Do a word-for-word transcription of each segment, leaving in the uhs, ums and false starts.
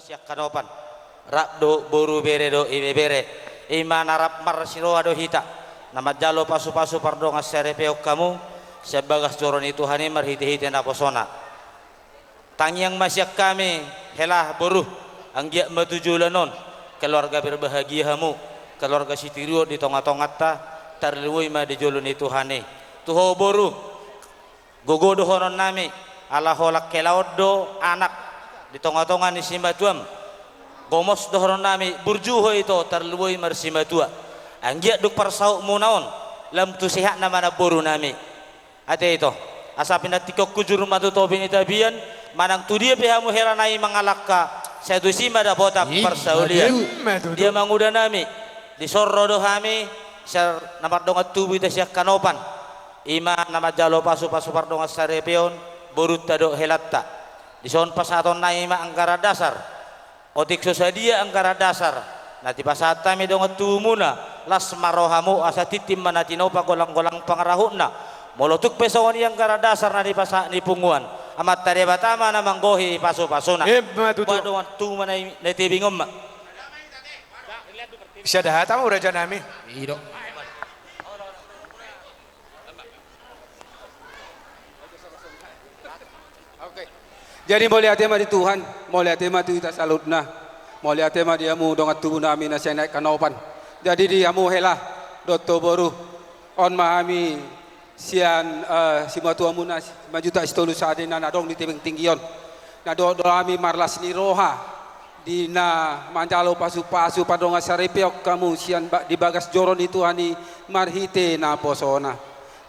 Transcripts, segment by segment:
Sian Kanopan, rap do boru, bere do ibebere. I ma na rap marsiroha do hita na manjalo pasupasu pardongansaripeon hamu sian bagas joro ni Tuhan i marhitehite naposona. Tangiang ma sian hami, hela boru, anggiat ma tu joloan on keluarga berbahagia hamu, keluarga sitiruon di tongatonganta, tarlumobi ma di jolo ni Tuhan i. Tu ho boru, gogo dohononnami, ala holan helaon do anak di tongatonga ni simatuam. Gomos dohononnami, burju ho ito, tarlumobi marsimatua. Anggiat dung parsautmuna on, lam tu sehatna ma namborunami. Ate ito, asa pinantikhonku jur ma tu topi ni tapian, manang tu dia pe hamu hela nai mangalangka, sai tusi ma dapotan parsaulian. Dia mangudanami, dison ro do hami, sian na mardongan tubu hita sian Kanopan. I ma na manjalo pasupasu pardongansaripeon borunta dohot helanta. Dison pasahatonnami ma anggaran dasar. Otik so sadia anggaran dasar na dipasahat hami dongan tubumuna, las ma rohamu asa tintin ma na tinopa, golanggolang pangarahutna. Molo tung pe songon i anggaran dasar na dipasahat ni punguan, Amanta Debata ma na manggohi pasupasuna. Emma tutu. Ba dongan tubu ma na i, na i tebing on ma. Sada hata ma, rajanami. I do. Oke. Jadi mauliate ma di Tuhan, mauliate ma tu hita saluhutna, mauliate ma di hamu dongan tubunami na sian Aek Kanopan. Jadi di hamu hela dohot ho boru, on ma hami sian, eh, simatuamuna Simanjuntak Sitolu Sada na adong di tebing tinggi on. Na dohot do hami marlas ni roha di na manjalo pasupasu pardongansaripeon hamu sian ba-, di bagas joro ni Tuhan i marhite naposona.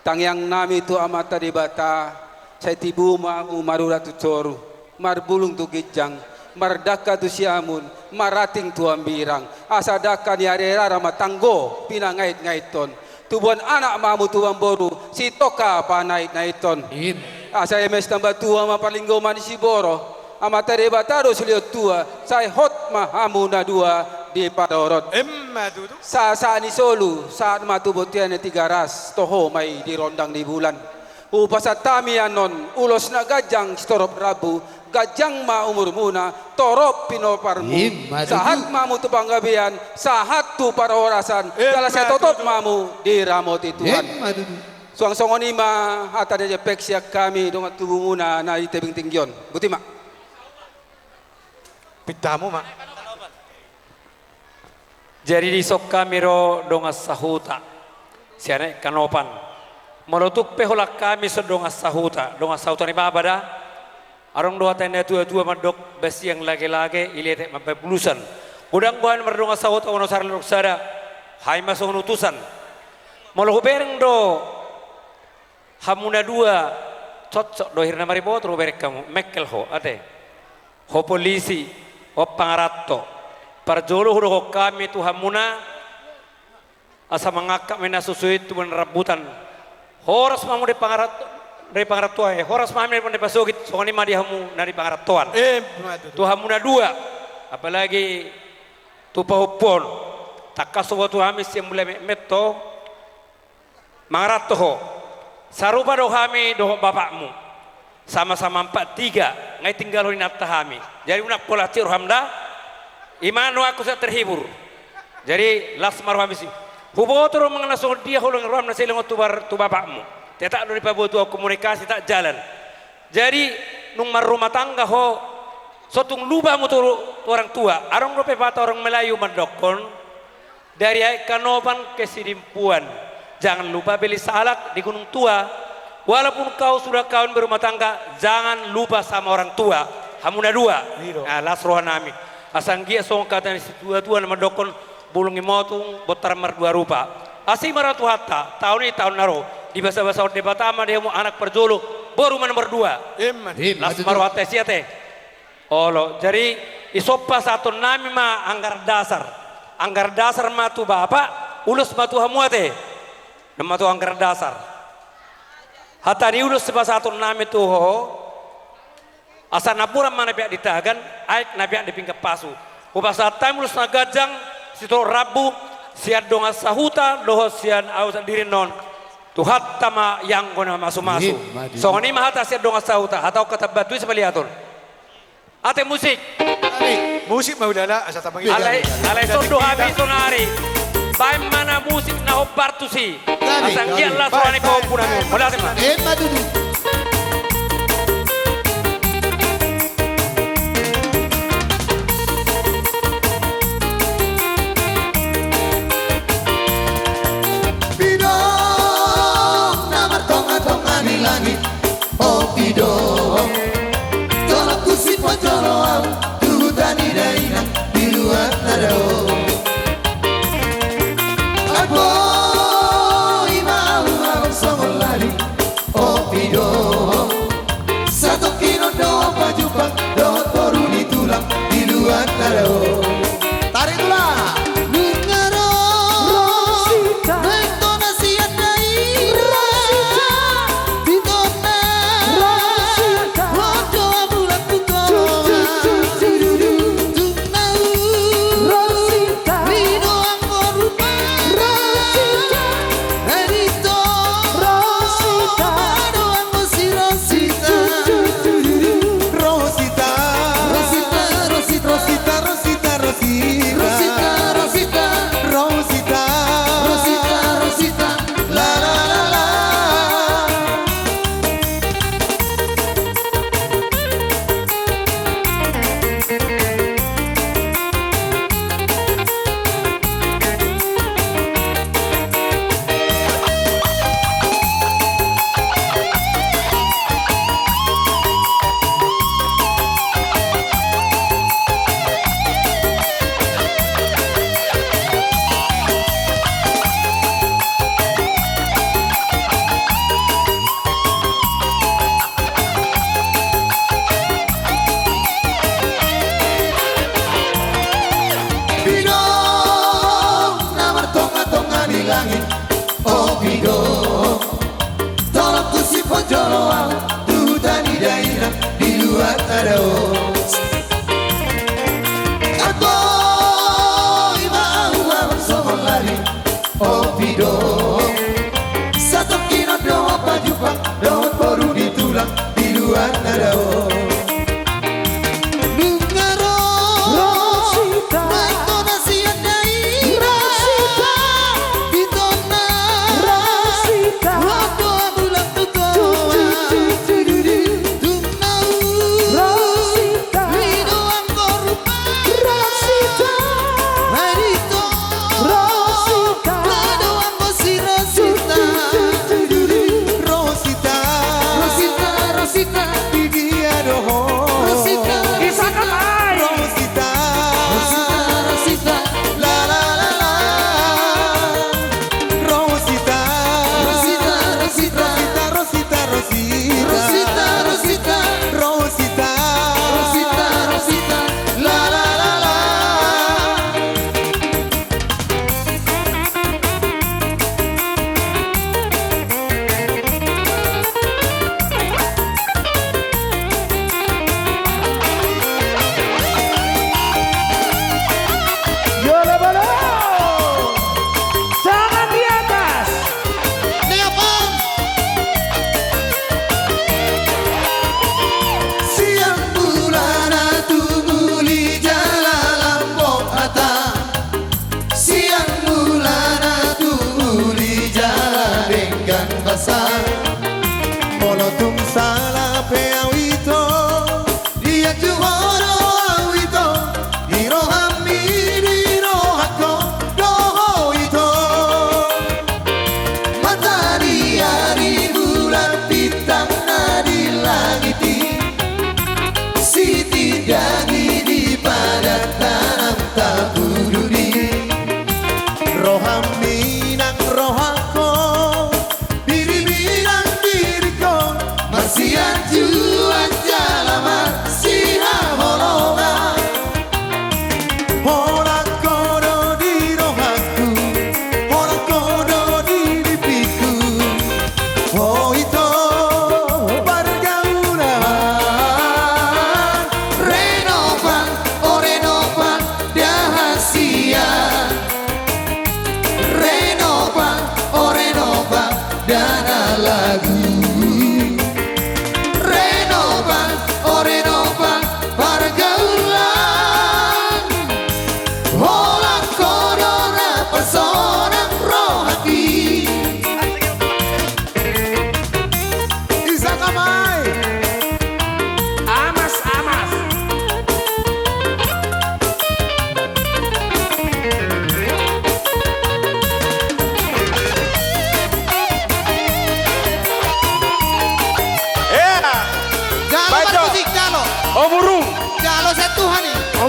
Tangiangnami tu Amanta Debata, sai tibu ma hamu marurat tu toru, marbulung tu ginjang, mardangka tu siamun, marranting tu hambirang, asa dangka ni ari rara ma tanggo pinangaitngaiton. Tubuan anak ma hamu, tubuan boru, sitongka panaitnaiton. Im. Asa eme sitamba tua ma parlinggoman ni siboro, Amanta Debata do silehon tua, sai hot ma hamu na dua diparorot. Emma tutu. Sahat ni solu, sahat ma tu bontean ni Tigaras, toho ma i di rondang ni bulan. Hupasahat hami annon ulos na ganjang sitorop rambu, ganjang ma umurmuna, torop pinoparmu. Emma tutu. Sahat ma hamu tu panggabean, sahat tu parhorasan, emma tutu. Jala sai totop ma hamu diramoti Tuhan. Emma tutu. Suang songon i ma hata na jempek sian hami dongan tubumuna na di tebing tinggi on. Boti ma. Pintamu ma. Jadi dison hami ro dongan sahuta sian Aek Kanopan. Molo tung pe holan hami sian dongan sahuta, dongan sahuta ni bapa da. Adong do hata ni natuatua mandok, basiang lagelage, iletek mambaen bulusan. Godang do hami mardongan sahuta, unang sala na dok sada, hami ma songon utusan. Molo hubereng do hamu na dua, cocok do akhirna mariboto do hubereng hamu, mengkel ho, ate. Ho polisi, ho pangaranto. Parjolo hudokhon hami tu hamuna, asa mangangkat ma i na so sude tu na rambutan. Horas ma hamu di pangaranto, di pangarantoan, eh, horas ma hami di pasogit, songon i ma di hamu na di pangarantoan. Emma tutu. Tu hamu na dua, apalagi tu pahompu on. Tangkas huboto hami sian mula metmet ho, mangaranto ho. Sarupa do hami dohot bapakmu. Sama-sama empat tiga, nunga tinggal ho di inanta hami. Jadi unang pola ciek roham da. I ma nuaengku sai terhibur. Jadi las ma rohami si. Huboto do manang na songon dia holong ni roham na sai lehon tu bar-, tu bapakmu. Tetap do dipaboa Tuhan komunikasi, tetap jalan. Jadi nunga marrumah tangga ho, so tung lupa hamu tu, tu orang tua. Adong dope pepatah orang Melayu mandokhon, dari Aek Kanopan ke Sidimpuan, jangan lupa beli salak di Gunung Tua. Walaupun kau sudah kawin berumah tangga, jangan lupa sama orang tua. Hamu na dua. I do. Nah, las rohanami. Asa anggiat songon hata ni situatua na mandokhon, bulung ni motung bontar mardua rupa. Asi ma roha Tuhanta, taon i taon na ro, dibasabasahon Debata ma di hamu anak parjolo, boru ma nomor dua. Emma. Las ma rohanta, sia te. Olo, jadi dison pasahatonnami ma anggaran dasar. Anggaran dasar ma tu bapa, ulos ma tu hamu ate. Nama tu anggaran dasar. Hata ni ulos pasahatonnami tu ho, asa napuran ma na peak di tagan, aek na peak di pinggan pasu. Hupasahat hami ulos na ganjang, sitorop rambu, sian dongan sahuta, dohot sian ahu sandiri annon. Tuhanta ma ianggo na mamasumasu. Emma tutu. Songon i ma hata sian dongan sahuta, hata on hata batu i sipaliaton. Ate musik. Eh, musik ma ulala, asa tabangi. Alai, alai songon i do hami sonari. Baen ma na musik na hombar tusi. Asa anggiat las roha ni pahompu nami on. Mauliate ma. Emma tutu. Pidong na martonga-tonga ni langit. O pidong, tolong tusipon jolo au tu huta ni dainang di luat na dao. Ai boi ma au, au songon lali. O pidong, satongkin on do au pajumpang dohot boru ni tulang di luat na dao. Tarik tulang. Nunga ro Rosita. Naeng tona sian dainang. Rosita. Di tona. Rosita. Ro do au mulak tu toha. Tung na uli. Rosita. Ri do anggo rupana. Rosita. Ri do. Rosita. Ado anggo si Rosita. Rosita. Rosita, Rosita. Rosita, Rosita, Rosita. Rosita, Rosita. Rosita. Rosita, Rosita. La, la, la, la. Pidong na martonga-tonga ni langit, o pidong, tolong tusipon jolo au tu huta ni dainang di luat na dao. Ai boi ma au, au songon lali. O pidong, satongkin on do au pajumpang dohot boru ni tulang di luat na dao. Nunga ro Rosita. Naeng tona sian dainang. Rosita. Di tona. Rosita. Ro do au mulak tu toha. Tung na uli. Rosita. Ri do anggo rupana. Rosita. Ri do. Rosita. Ado anggo si Rosita. Rosita. Rosita, Rosita. Di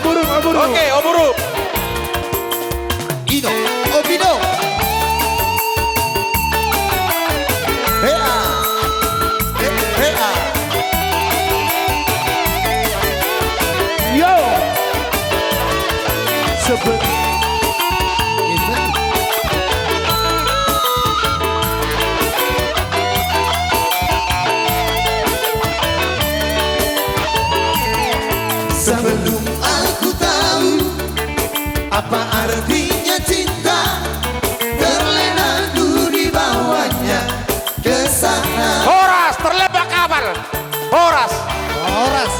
Buru, o buru. Oke, o buru. Ino, o bino. Hea. He-, hea. Yo. Sebut. Sebelum aku tahu apa artinya cinta, terlena dulu dibawanya ke sana. Horas, terlempar kapal. Horas. Horas.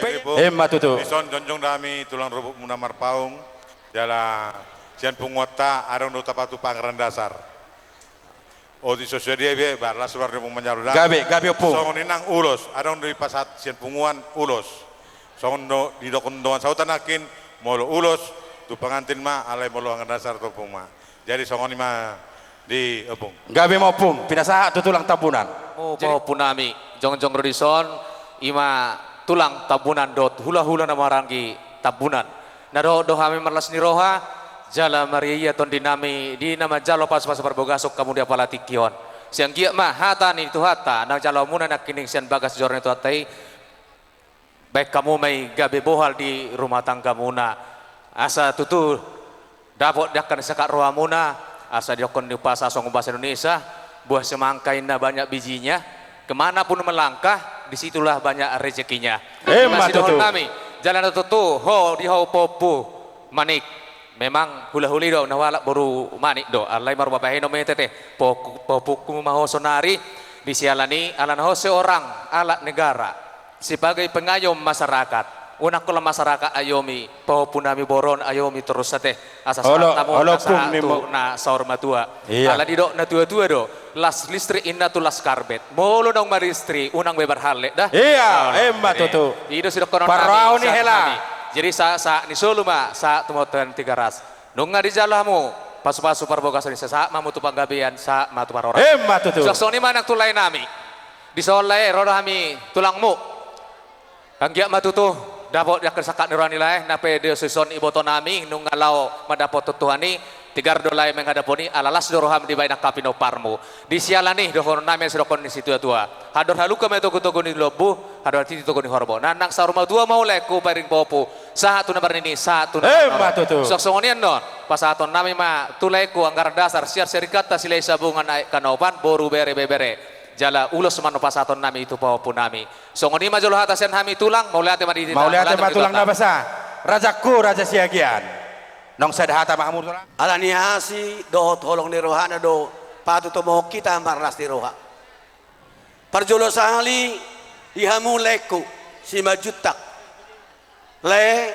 Jadi, Pung, emma tutu. Dison jongjong do hami tulang rupukmuna Marpaung, jala sian punguanta adong do tapatupa anggaran dasar. Olo so sadia be, ba las do hamu manjalo da. Gabe, gabe, Ompung. Songon i nang ulos, adong do dipasahat sian punguan ulos. Songon do didok dongan sahuta nangkin, molo ulos tu pengantin ma, alai molo anggaran dasar tu ompung ma. Jadi songon i ma di ompung. Gabe ma, Ompung, pinasahat tu tulang Tambunan. Jadi, pahompu nami, jongjong ro dison, i ma tulang Tambunan dohot hulahula na marhaha Tambunan. Na dohot do hami marlas ni roha, jala marria tondi nami di na manjalo pasupasu parbagason hamu di apala tingki on. Sai anggiat ma hata ni Tuhanta na jaloonmuna nangkining sian bagas joro ni Tuhanta i, baen hamu ma i gabe bohal di rumah tanggamuna. Asa tutu dapot di angka na sangkap rohamuna, asa didokkon ni umpasa songon bahasa Indonesia, buah semangka inna banyak bijinya, ke mana pun melangkah, di situlah banyak rezekinya. Emma tutu. Ima sidohonon nami, jala na tutu, ho, di ho pahompu Manik. Memang hulahula i do, na hualap boru Manik do, alai marbahen ma i tete, pahompu, pahompungku ma ho sonari, di siala ni, ala na ho seorang alat negara. Sebagai pengayom masyarakat, unang holan masyarakat ayomi, pahompu nami boru on ayomi torus ate, asa sahat hamu, olo, olo, na sahat tu na saur matua. Iya. Ala didok na tua-tua do, las listrik inna tu las karbet. Molo naung maristri, unang be marhallet da. Iya, emma tutu. I do sidohonon nami, parau ni hela. Jadi sa, sahat ni solu ma, sahat tu Bontean Tigaras. Nunga dijalo hamu pasupasu parbagason i, sahat ma hamu tu panggabean, sahat ma tu parhorasan. Emma tutu. Suang songon i ma nang tu lae nami. Dison lae, ro do hami tulangmu. Anggiat ma tutu dapot di angka sangkap ni roha ni lae, nang pe dison iboto nami nunga laho mandapothon Tuhan i, tegar do lae manghadapon i, ala las do roham dibaen angka pinomparmu. Di siala ni i dohonon nami sidohonon ni situatua: Andor halumpang ma i togu-togu ni lombu, andor hatiti togu ni horbo. Nang saur matua ma ho laengku, pairing pahompu, sahat tu na marnini, sahat tu na marnono. Emma tutu. Suang songon i annon, pasahaton nami ma tu laengku anggaran dasar sian Serikanta Silahisabungan Aek Kanopan, boru, bere, ibebere. Jala ulos ma annon pasahaton nami tu pahompu nami. Songon i ma jolo hata sian hami tulang, mauliate ma di hita. Mauliate ma tulang na basa. Rajangku, Raja Siagian. Naung sada hata ma hamu tulang. Ala ni asi dohot holong ni rohana do patutup hita marlas ni roha. Parjolo sahali di hamu laengku Simanjuntak. Lae,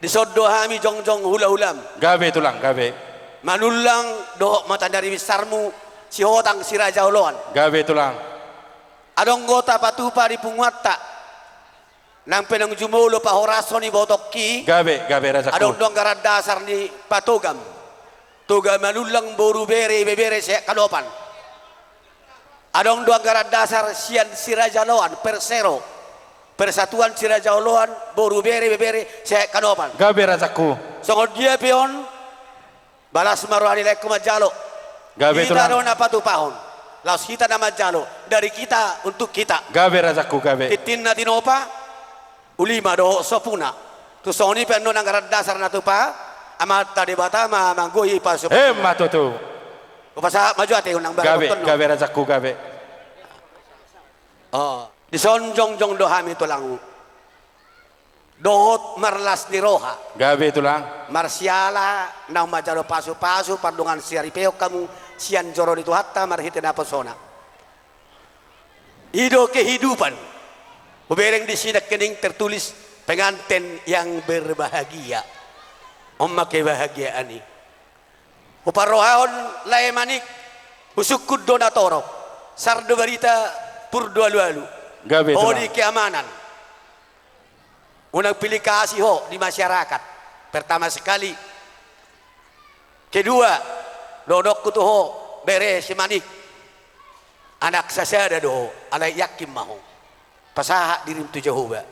dison do hami jongjong hulahulam. Gabe tulang, gabe. Manullang dohot mata ni ari binsarmu Sihotang Siraja Oloan. Gabe tulang. Adong do tapatupa di punguanta. Nang pe naung jumolo pahorashon ibotongki. Gabe, gabe, Rajaku. Adong do anggaran dasar ni patogam. Toga Manullang boru, bere, ibebere Siaek Kanopan. Adong do anggaran dasar sian Siraja Oloan, persero. Persatuan Siraja Oloan, boru, bere, ibebere Siaek Kanopan. Gabe, Rajaku. Songon dia pe on, ba las ma roha ni laengku manjalo. Gabe, tulang. Hita do na patupahon. Laos hita na manjalo. Dari kita untuk kita. Gabe, Rajaku, gabe. Tintin na tinopa, uli ma dohot sompuna. Tung songon i pe annon anggaran dasar na tupa, Amanta Debata ma manggohi pasupasu. Emma tutu. Hupasahat ma jo ate, unang baru. Gabe, gabe, Rajaku, gabe. Oh, dison jongjong do hami tulangmu. Dohot marlas ni roha. Gabe, tulang. Marsiala naung manjalo pasupasu pardongan saripeon hamu sian joro ni Tuhanta marhite naposona. I do kehidupan. Hubereng disi nangkining tertulis penganten yang berbahagia. On ma kebahagiaan i. Huparrohahon lae Manik, husungkun do na torop. Sar do barita, pur do alualu. Gabe, tulang. Ho di keamanan. Unang pilih kasih ho di masyarakat. Pertama sekali. Kedua, dohononku tu ho, bere si Manik. Anak sasada do ho, alai yakin ma ho. Pasahat dirim tu Jahowa.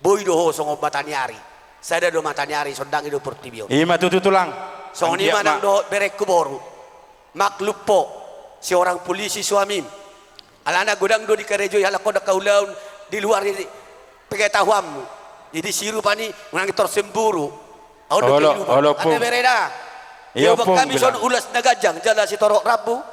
Boi do ho songon mataniari. Sada do mataniari, sondangi do portibi on. I ma tutu, Tulang. Songon i ma nang dohot berengku boru. Maklum ho, seorang polisi suamim. Alana godang do dikarejoi halak on, ndang haulaon di luar ni pengetahuanmu. Jadi sirupa ni, unang tor semburu. Ahu do kehidupan. Olo, Ompung. Ate berena. Iya, Ompung, Tulang. Dia ubang kami son ulos na ganjang, jala sitorop rambu.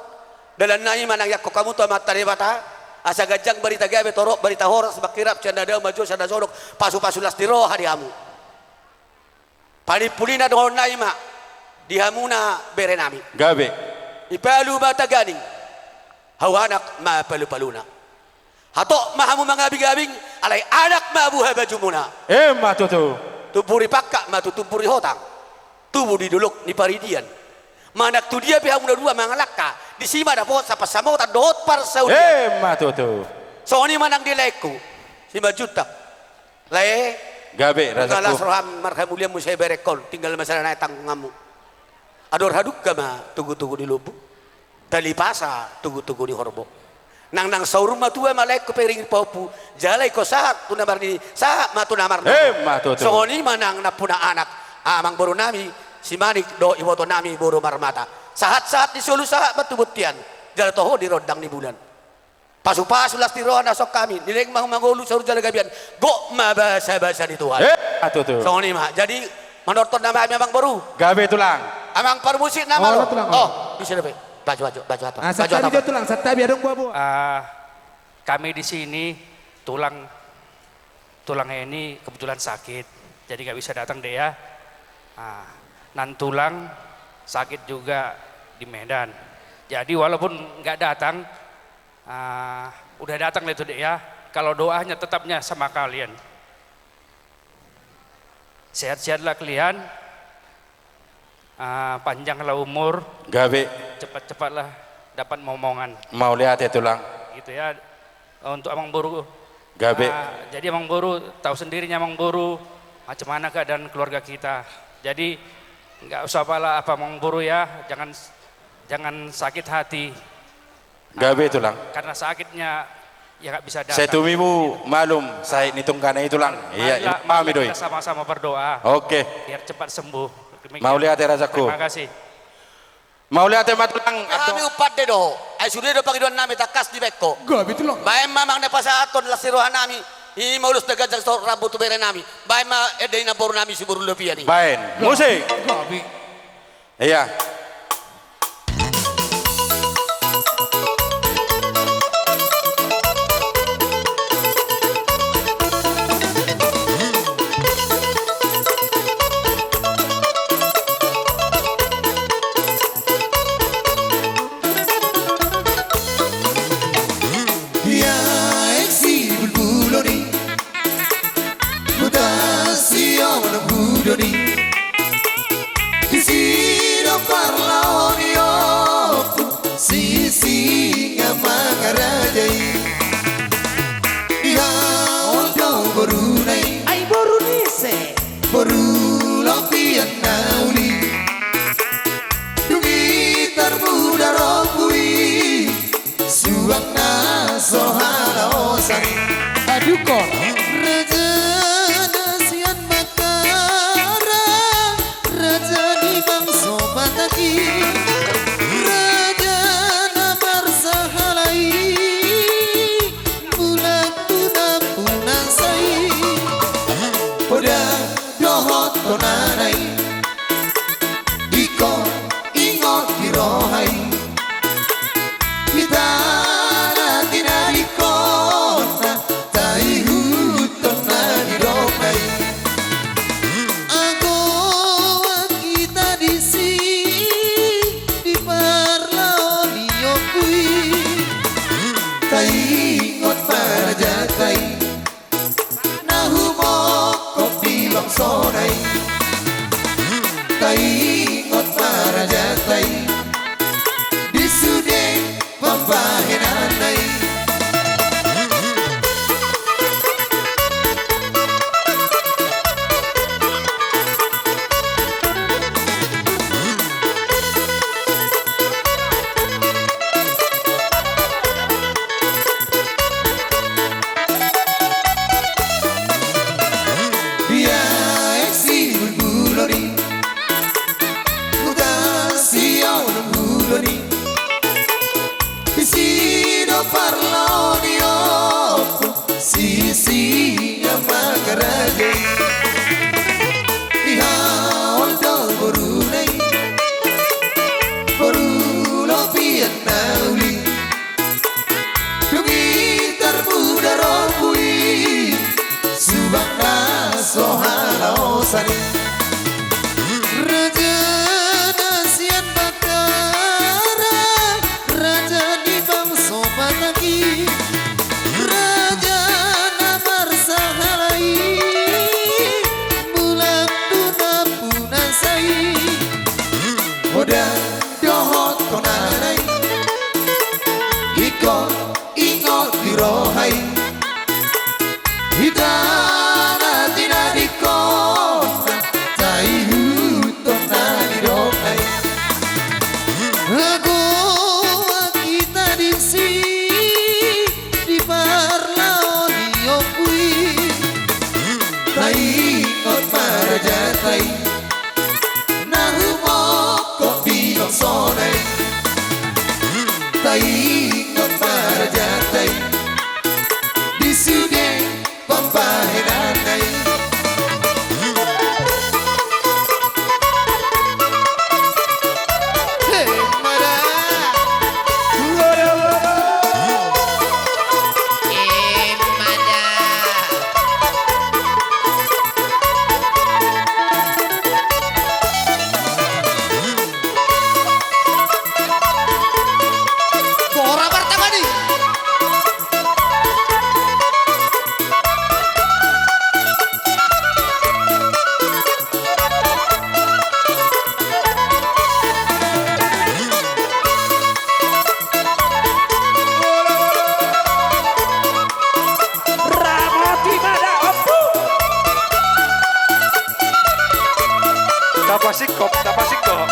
Dalan nami ma nang iangkon hamu tu Amanta Debata, asa ganjang barita gabe, torop barita horas, mangkirap sian na dao, manjou sian na sogot, pasupasu las ni roha di hamu. Panimpuli na dohonon nami ma di hamuna bere nami. Gabe. Ipalu ma taganing, hau anak ma palupaluna. Hatop ma hamu mangabingabing, alai anak ma buha bajumuna. Emma tutu. Tubu ni pangkat ma tu tubu ni hotang. Tubu di dolok ni paridian. Manang tu dia pe hamu na dua mangalangka, disi ma dapot sa pansamotan dohot parsaulian. Emma tutu. Songon i ma nang di laengku Simanjuntak. Lae. Gabe, rajakku. Las roham marhamulian muse berengkon, tinggal ma sada nai tanggunganmu. Adong hadungka ma togutogu ni lombu. Talipasa togutogu ni horbo. Nang, nang saur matua ma laengku pe ringgit pahompu, jala ingkon sahat tu na marnini, sahat ma tu na marnono. Emma tutu. Songon i ma nang nampuna anak, amangboru nami, si Manik dohot iboto nami boru Marmata. Sahatsahat ni solu sahat ma tu bontean, jala toho di rondang ni bulan. Pasupasu las ni roha na songon hami, leleng ma hamu mangolu saur jala gabean, gok ma basabasa ni Tuhan. Emma tutu. Songon i ma. Jadi, manortor nama hami, amangboru. Gabe, Tulang. Amang parmusik nama. Olo, Tulang. Oh, di sini pe. Baju, baju, baju apa? Ah, baju santabi apa? Jo, Tulang, santabi, adong buah-buah. Ah, kami di sini, Tulang, Tulang ini kebetulan sakit, jadi nggak bisa datang, Dek, ya. Ah, nan Tulang sakit juga di Medan. Jadi walaupun nggak datang, ah, udah datang lah itu, Dek, ya. Kalau doanya tetapnya sama kalian. Sehat-sehatlah kalian. Ah, panjanglah umur. Gabe. Cepat-cepatlah dapat momongan. Mauliate, Tulang. Gitu ya. Untuk amangboru. Gabe. Ah, jadi amangboru, tahu sendirinya amangboru, macam mana keadaan keluarga kita. Jadi, nggak usah pala apa amangboru ya, jangan, jangan sakit hati. Gabe, Tulang. Karena sakitnya, ya, nggak bisa datang. Sai tumibu malum, sahit ni tunggana i, Tulang. Iya, marilah, marilah kita sama-sama berdoa. Oke. Biar cepat sembuh. Demikian. Mauliate, rajakku. Terima kasih. Mauliate ma, Tulang. Hami umpat do. Ai sude do pangidoan nami, tangkas dibaen ho. Gabe, Tulang. Baen ma amang na pasahathon las ni roha nami. I ma ulos na ganjang, sitorop rambu tu bere nami. Baen ma ende ni namboru nami si boru Lopian i. Baen. Musik. Gabe. Iya. Ia eksi bulbulon i. Huta Sion hudon i, disi do parlao ni ompu Sisingamangaraja i. Dihaol do boruna i. Ai boru ni ise? Boru Lopian na uli. Dung i tarmuda rombu i. Suang na so halaosan i. Adukon. Raja na sian Mataram, raja ni bangso Batak i, raja na marsahala i, mulak tu nampunasa i. Poda dohot tonana i. Ingkon ingot di roha i. Hita na tinadingkon na taihuthon na nidokna i. Agoan hita disi di parlao ni ompu i. Taingot ma rajanta i. Na humongkop di longsona i. Taingot ma rajanta i. Di sude pambahenanna i. Sari. Raja na sian Bahtara, raja ni bangso Batak i, raja na marsahala i, mulak tu nampuna sai. Godang dohot tonana i, ingkon ingot di roha i. Hita na tinadingkon, taihuthon na nidokna i. Goar hita disi di parlaonion i. Taingot ma rajanta i, na humongkop di bangsona i. Taingot ma rajanta i, di sude pambahenanna i. Emma da. Emma da. Bora Bartaba ni. Ramoti ma da, Ompu. Tapasingkop, tapasingkop.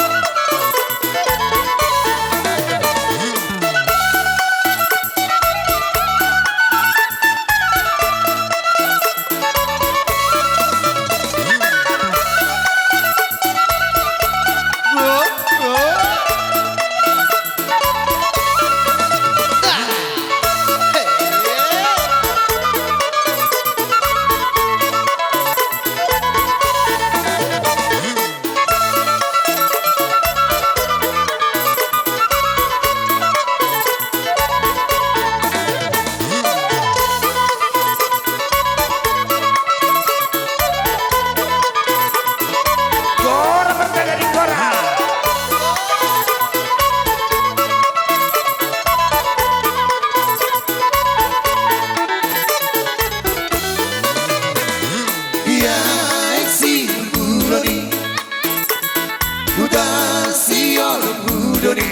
Ia eksi bulbulon i, huta siolom hudoni.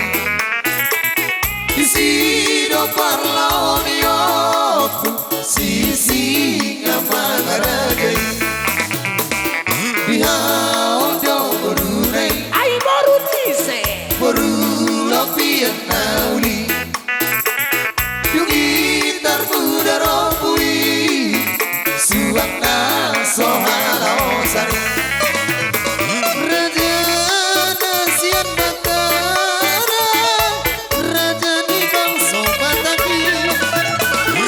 Disi do parlahonionku, Sisingamangaraja i. Dihaol do boruna i. Ai boru ni se. Boru Lopian na uli. Dung i tarmuda rompu i, suang na so halaosan i. Raja na sian Bahtara, raja ni bangso Batak i,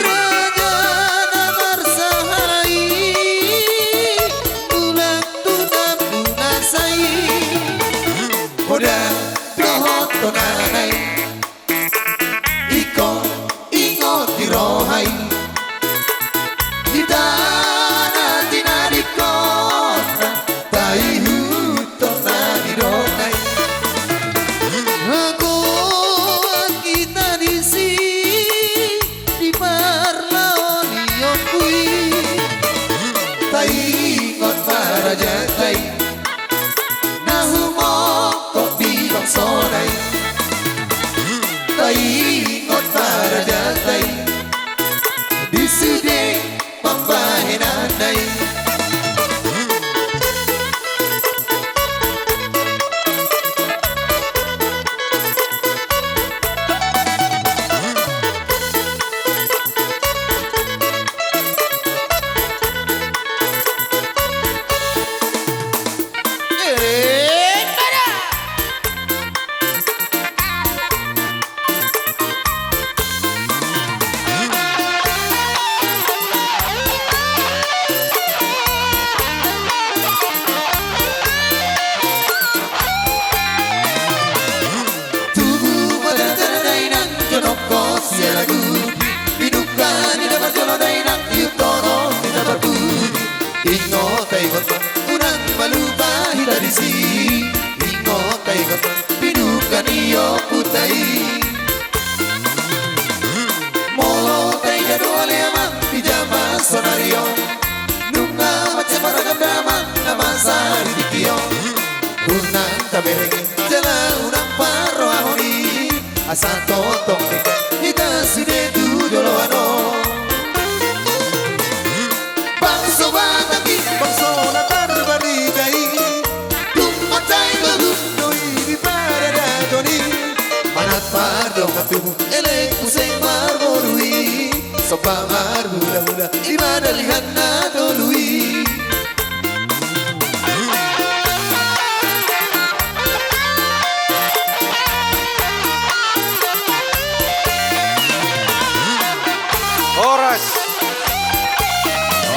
raja na marsahala i, mulak tu nampuna sai. Godang dohot tonana i, ingkon ingot di roha i. Hita na tinadingkon, taihuthon na nidokna i. Goar hita disi di parlahonionku i. Taingot ma rajanta i, na humongkop di bangsona i. Taingot ma rajanta i, di sude pambahenanna i. Tubu ma da jala dainang, jonok ho siala gudi. Minum ka ni na parjolo dainang, iut ho ro ni na parpudi. Ingot, ingot ma, unang Ingot taingot ma pinungka ni ompunta i. Molo taida do ale amang di jaman saonari on, nunga mansai marragam damang na masa di tingki on. Unang tabereng i jala unang parrohahon i, asa tongtong denggan hita sude tu joloan on. Bangso Batak i, bangso na tarbarita i, tung mansai togu do i di paradaton i. Manat mardongan tubu elek muse marboru i, somba marhulahula i ma dalihan na tolu i. Horas.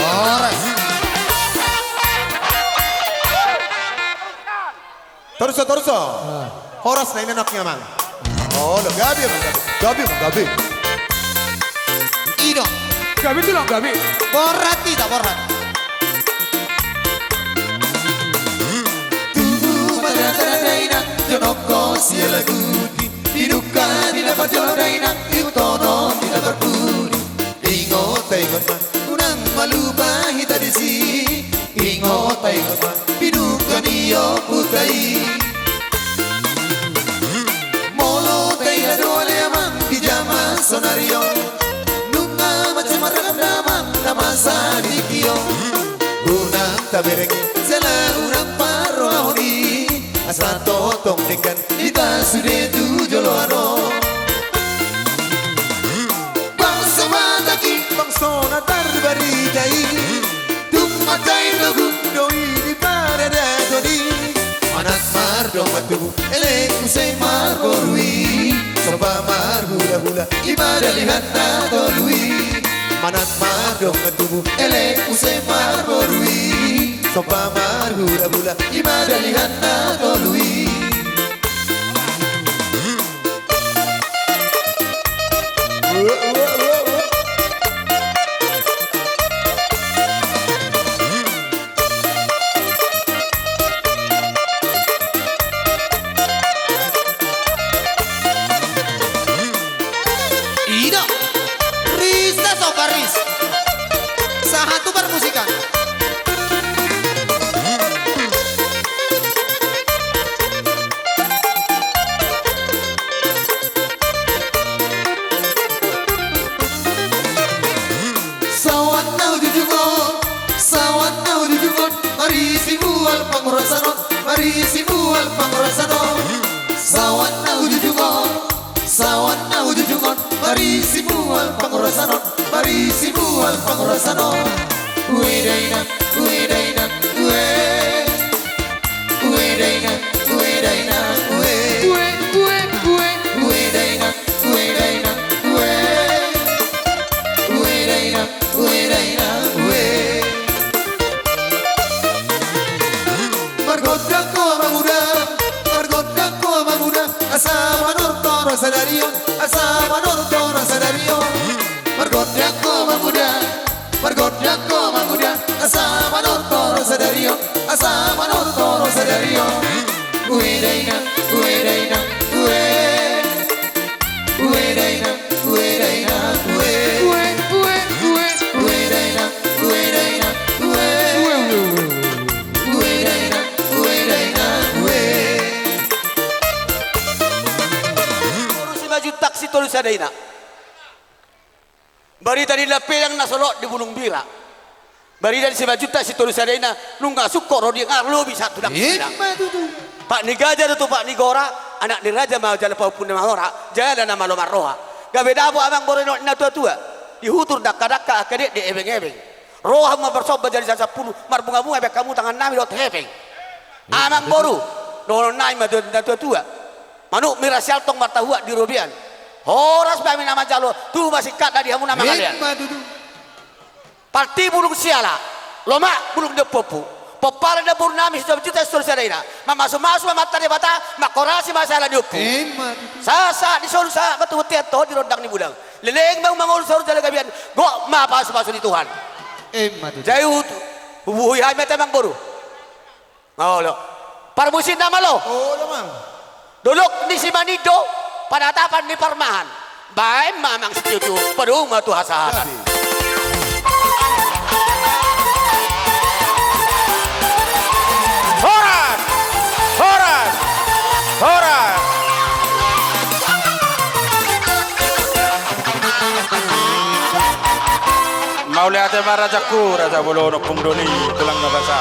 Horas. Toruso, toruso. Ah. Horas na inanok ni amang. Olo, gabe, amang, gabe. Gabe, amang, gabe. I do. Gabe, tulang, gabe. Borhat hita, borhat. Tubu ma tanda-tanda dainang, jonok ho sialaguti. Pinungka ni na parjolo dainang, ihut tonom ni na parpudi. Ingot taingot ma, unang mallupa hita disi. Ingot taingot ma, pinungka ni ompunta i. Molo taida do ale amang di jaman saonari on, nunga mansai marragam damang na masa di tingki on. Unang tabereng i jala unang parrohahon i, asa tongtong denggan hita sude tu joloan on. Bangso Batak i, bangso na tarbarita i, tung mansai togu do i di paradaton i. Manat mardongan tubu elek muse marboru i, somba marhulahula i ma dalihan na tolu i. Manat mardongan tubu elek muse marboru i, somba marhulahula i ma dalihan na tolu i. I do. Ris da so paris. Sahat tu parmusikan. Sahat na hujujung on, sahat na hujujung on, marisi mual panghorasahon, marisi mual panghorasahon. Sahat na hujujung on, sahat na hujujung on, marisi mual panghorasahon, marisi mual panghorasahon. Ue dainang, ue dainang, ue. Ue dainang, ue dainang, ue. Ue, ue, ue. Ue dainang, ue dainang, ue. Ue dainang, ue dainang, ue. Margondang ho ma muda, margondang ho ma muda, asa manortor sadari on, asa manortor sadari on. Margondang ho ma muda, margondang ho ma muda, asa manortor sadari on, asa manortor sadari on. Ue dainang, ue dainang, ue. Ue dainang, ue dainang, ue. Ue, ue, ue. Ue dainang, ue dainang, ue. Ue, ue, ue. Ue dainang, ue dainang, ue. Boru Simanjuntak Sitolusadaina. Barita ni Lampedang na solot di bulung bira. Barita ni Simanjuntak Sitolusadaina, nunga sungkot ro di nga lobi sahat tu dangsina. Ima tutu. Pat ni gaja do tu pat ni gora, anak ni raja ma jala pahompu na mamora, jala na malo marroha. Gabe dapot amang boru ni natua-tua, di hutur dangka-dangka angka dekdek ebeng-ebeng. Roha ma marsomba jala sampulu, marbunga-bunga be hamu tangannami dohot hepeng. Amang boru, dohononnami ma tu natua-tua. Manuk miras sialtong martahuak di robean. Horas ma hami na manjalo, tubu ma singkatna di hamu na mangalean. Ima tutu. Parti bulung siala, lomak bulung ni ompu-ompu. Pomparan ni boru nami Simanjuntak Sitolusadaina. Mamasumasu ma amanta Debata, manghorasi ma siala ni ompu. Ima tutu. Sahat-sahat ni solu sahat ma tu bontean, toho di rondang ni bulan. Leleng ma umangolu saur jala gabean, gok ma pasupasu ni Tuhan. Ima tutu. Jadi hu-, hubuhui hami ma ate amang boru. Olo. Parmusikna ma lo. Olo, Amang. Dolok ni Simanindo, panatapan ni parmahan. Baen ma, Amang, situtu, padomu ma tu hasahaton. Jadi. Horas! Horas! Horas! Mauliate ma, rajaku, raja bolon, ompung doli, tulang na basa.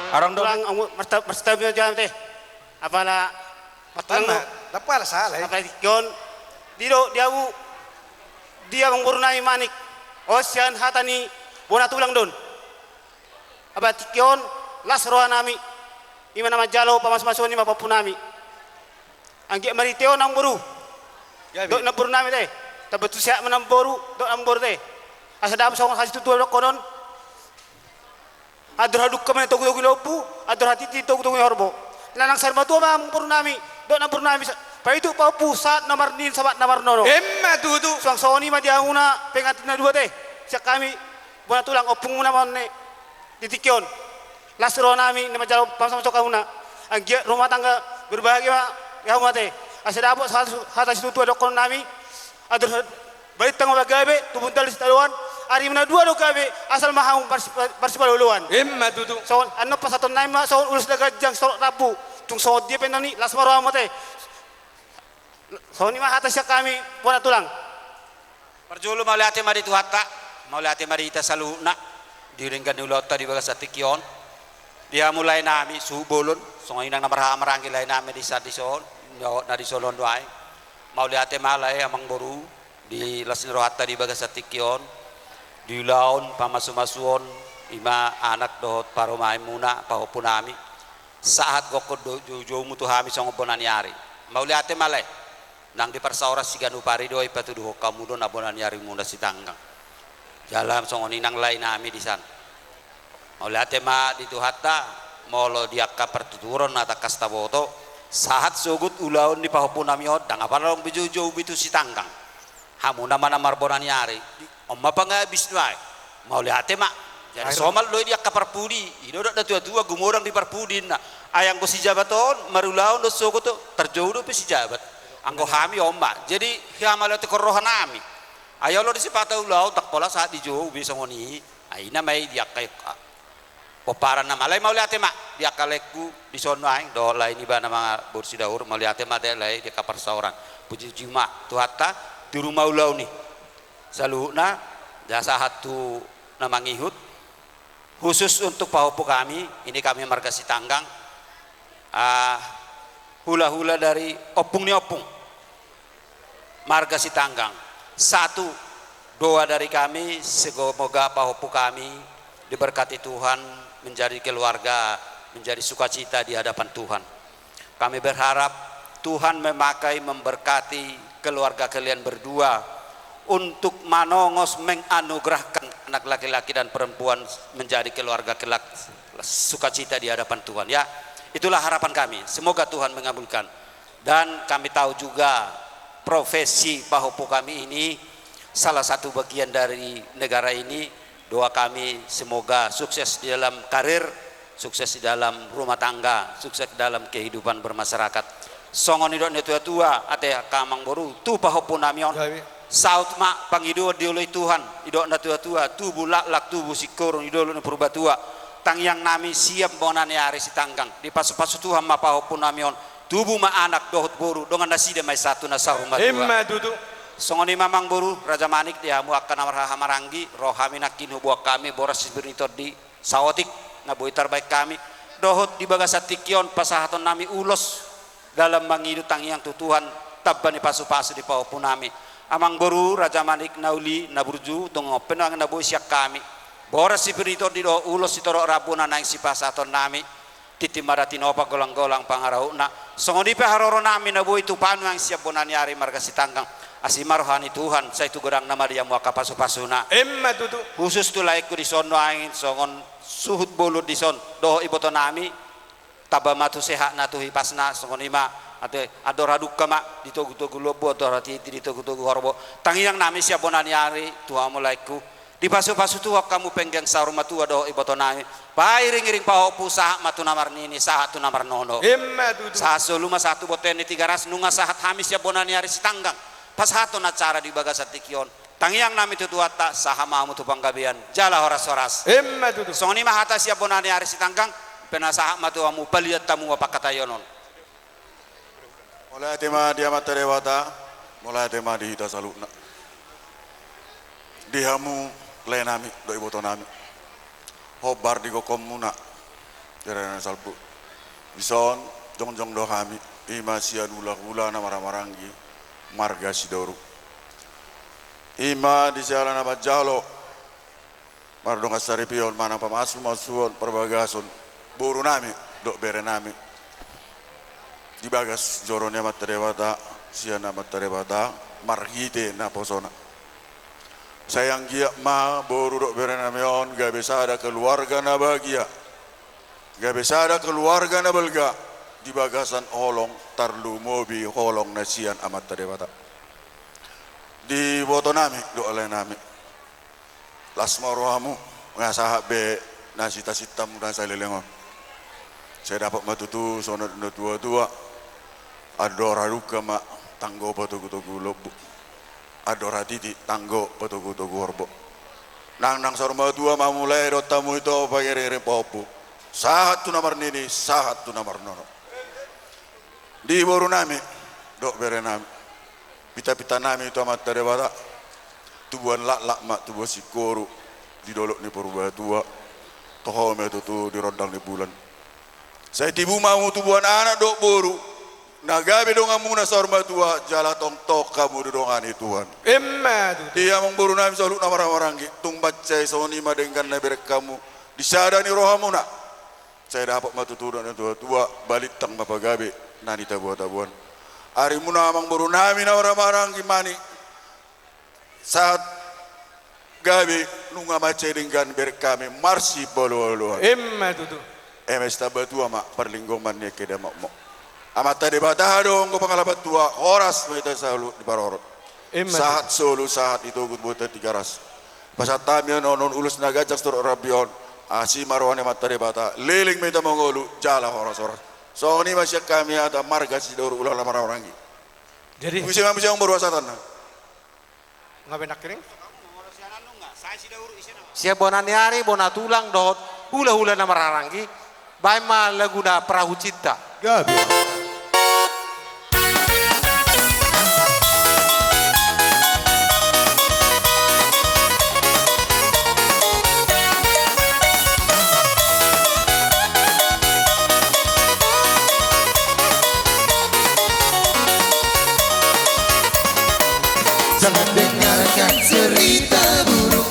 Arang do. Tulang, amu, marta-, marstabi ma jam te. Apala, apala, apala salah, eh. Apala tingki on, di do, di ahu, di amangboru nami Manik, on sian hata ni bona tulang do on. Apala tingki on, las roha nami, i ma na manjalo pamasumasuon i ma pahompu nami. Anggiat marhite on, amangboru. Ya, dohot namboru nami te. Tamba tu sehat ma namboru, dohot namboru te. Asa dapot songon hasitutuan dohonon. Andor hadungka ma di togutogu ni lombu, andor hatiti di togutogu ni horbo. Nanang saur matua ma amangboru nami, dohot namboru nami sa-, paiduk pahompu, sahat na marnini, sahat na marnono. Emma tutu. Suang songon i ma di hamuna pengantin na dua te. Sian hami, bona tulang, ompungmuna ma on ne. Di tingki on, las roha nami na manjalo pamasumasuon hamuna. Anggiat rumah tangga berbahagia ma di hamuna te. Asa dapot sa-, hata situtuan dohonon nami. Andor ha-, balintang ma gabe, tubu ndang di sitadoan, ari ma na dua do gabe, asal ma hamu marsi-, marsipaloloan. Emma tutu. Songon, annon pasahaton nami ma, songon ulos na ganjang, sorok rambu, tung songon dia pe annon i, las ma rohamu ate. Songon i ma hata sian hami, bona tulang. Parjolo mauliate ma di Tuhanta, mauliate ma di hita saluhutna, di denggan ni ulaonta di bagasan tingki on. Di hamu lae nami, suhut bolon, songon i nang na marhaha maranggi lae nami di san dison, dohot na dison on nuaeng. Mauliate ma lae amangboru, di las ni rohanta di bagasan tingki on, di ulaon pamasumasuon, i ma anak dohot parumaenmuna, pahompu nami. Sahat gokhon do joujoumu tu hami songon bona ni ari. Mauliate ma lae. Nang di parsaoran siganup ari do i patuduhon hamu do na bona ni arimuna sitanggang. Jala songon i nang lae nami di san. Mauliate ma di Tuhanta, molo di angka partuturon na tangkas taboto, sahat sogot ulaon ni pahompu nami on, ndang apala adong be joujou be tu sitanggang. Hamuna ma na marbona ni ari, on ma pangabis nuaeng. Mauliate ma. Jadi somal do i di angka parpudi, i do dok na tuatua, gumodang di parpudi ninna. Ai anggo sijabat on, marulaon do sogot on, tarjou dope sijabat. Anggo hami on ma. Jadi, hea mauliate roha nami. Ai olo do sipata ulaon, ndang pola sahat dijou be songon i. Ai i na ma i di angka i, a, pomparan nama. Lae mauliate ma di angka laengku dison nuaeng, dohot lae niba na ma boru Sidaur, mauliate ma te lae di angka parsaoran. Pujipuji ma Tuhanta, tiur ma ulaon i. Saluhutna, jala sahat tu na mangihut. Khusus untuk pahompu hami, ini hami marga Sitanggang. Ah, hulahula dari ompung ni ompung. Marga Sitanggang. Satu, doa dari kami, semoga pahompu kami diberkati Tuhan, menjadi keluarga, menjadi sukacita di hadapan Tuhan. Kami berharap Tuhan memakai, memberkati keluarga kalian berdua untuk manongos, menganugerahkan anak laki-laki dan perempuan menjadi keluarga kelak sukacita di hadapan Tuhan, ya. Itulah harapan kami. Semoga Tuhan mengabulkan. Dan kami tahu juga profesi pahompu kami ini salah satu bagian dari negara ini. Doa kami semoga sukses di dalam karir, sukses di dalam rumah tangga, sukses dalam kehidupan bermasyarakat. Songon nidok ni tuatua, ate angka amangboru, tu pahompu nami on. Saut ma pangidoan dioloi Tuhan, nidok ni tuatua, tubu laklak, tubu singkoru, di dolok ni Purbatua. Tangiang nami sian bona ni ari Sitanggang, dipasupasu Tuhan ma pahompu nami on, tubu ma anak dohot boru, dongan nasida ma i sahat tu na saur matua. Emma tutu. Songon i ma amangboru, Raja Manik, di hamu angka na marhaha maranggi, ro hami nangkin huboan hami boras sipir ni tondi, saotik, na boi tarbaen hami, dohot di bagasan tingki on pasahaton nami ulos, dalam mangido tangiang tu Tuhan, tamba ni pasupasu di pahompu nami. Amangboru, Raja Manik, na uli, na burju, tung on pe nuaeng na boi sian hami. Boras sipir ni tondi dohot ulos sitorop rambu na naeng sipasahaton nami. Tintin ma da tinopa golang-golang pangarahutna. Songon i pe haroro nami na boi tupa nuaeng sian bona ni ari marga Sitanggang. Asi ma roha ni Tuhan, sai tu godangna ma di hamu angka pasupasuna. Emma tutu. Khusus tu laengku dison nuaeng, songon suhut bolon dison. Dohot iboto nami, tamba ma tu sehatna tu hipasna, songon i ma, ate, andor hadungka ma, di togutogu lombu, andor hatiti, di togutogu horbo. Tangiang nami sian bona ni ari, tu hamu laengku, Dipasupasu Tuhan hamu penggan saur matua dohot ibotonami. Pairingiring pahompu sahat ma tu na marnini, sahat tu na marnono. Emma tutu. Sahat solu ma sahat tu bontean ni Tigaras, nunga sahat hami sian bona ni ari Sitanggang pasahathon acara di bagasan tingki on. Tangiangnami tu Tuhanta, sahat ma hamu tu panggabean jala horas-horas. Emma tutu. Songon i ma hata sian bona ni ari Sitanggang, pena sahat ma tu hamu, paliat hamu ma pangkataion on. Mauliate ma di Amanta Debata, mauliate ma di hita saluhutna. Di hamu laenami dohot ibotonami, hombar di gokhonmuna, di ari na salpu. Dison jongjong do hami, i ma sian hulahula na marhahamaranggi marga Sidauru. I ma di siala na manjalo mardongan saripeon manang pamasumasuon parbagason borunami dohot berenami di bagas joro ni Amanta Debata, sian Amanta Debata marhite naposona. Sai anggiat ma boru dohot berenami on gabe sada keluarga na bahagia, gabe sada keluarga na balga di bagasan holong, tarlumobi holong na sian Amanta Debata. Di ibotonami dohot laenami, las ma rohamu, nga sahat be na sitasinta muna saleleng on. Sai dapot ma tutu songon na tuatua: Andor halumpang ma tanggo patogutogu lombu, andor hatiti tanggo patogutogu horbo. Nangnang saur matua ma hamu lae dohot hamu ito, pairingiring pahompu sahat tu na marnini, sahat tu na marnono. Di borunami dohot berenami, pitapitanami tu Amanta Debata, tubuan laklak ma tubuan singkoru di dolok ni Purbatua, toho ma i tutu di rondang ni bulan. Sai tibu ma hamu tubuan anak dohot boru na gabe donganmuna saur matua, jala tongtong hamu didongani Tuhan. Emma tutu. Di amangborunami saluhutna marhahamaranggi, tung mansai songon i ma denggan na ibereng hamu di sada ni rohamuna. Sai dapot ma tutu na tuatua, balintang ma pagabe na nitabuatabuan. Arimuna amangborunami na marhahamaranggi, mani sahat gabe nunga mansai denggan bereng hami marsipaolooloan. Emma tutu. Eme sitamba tua ma parlinggoman ni angka damang mo. Amanta Debata do anggo pangalapan tua, horas ma hita saluhut diparorot. Emma tutu. Sahat solu sahat i togu tu bontean Tigaras. Pasahat hami annon ulos na ganjang sitorop rambi on, asi ma roha ni Amanta Debata, leleng ma hita mangolu jala horashoras. Songon i ma sian hami hata marga Sidauru, hulahula na marhahamaranggi. Jadi muse ma muse amangboru, sahatanna. Nga be nangkining? Sian bona ni ari, bona tulang dohot hulahula na marhahamaranggi, baen ma laguna Perahu Cinta. Gabe. Jangan dengarkan cerita burung,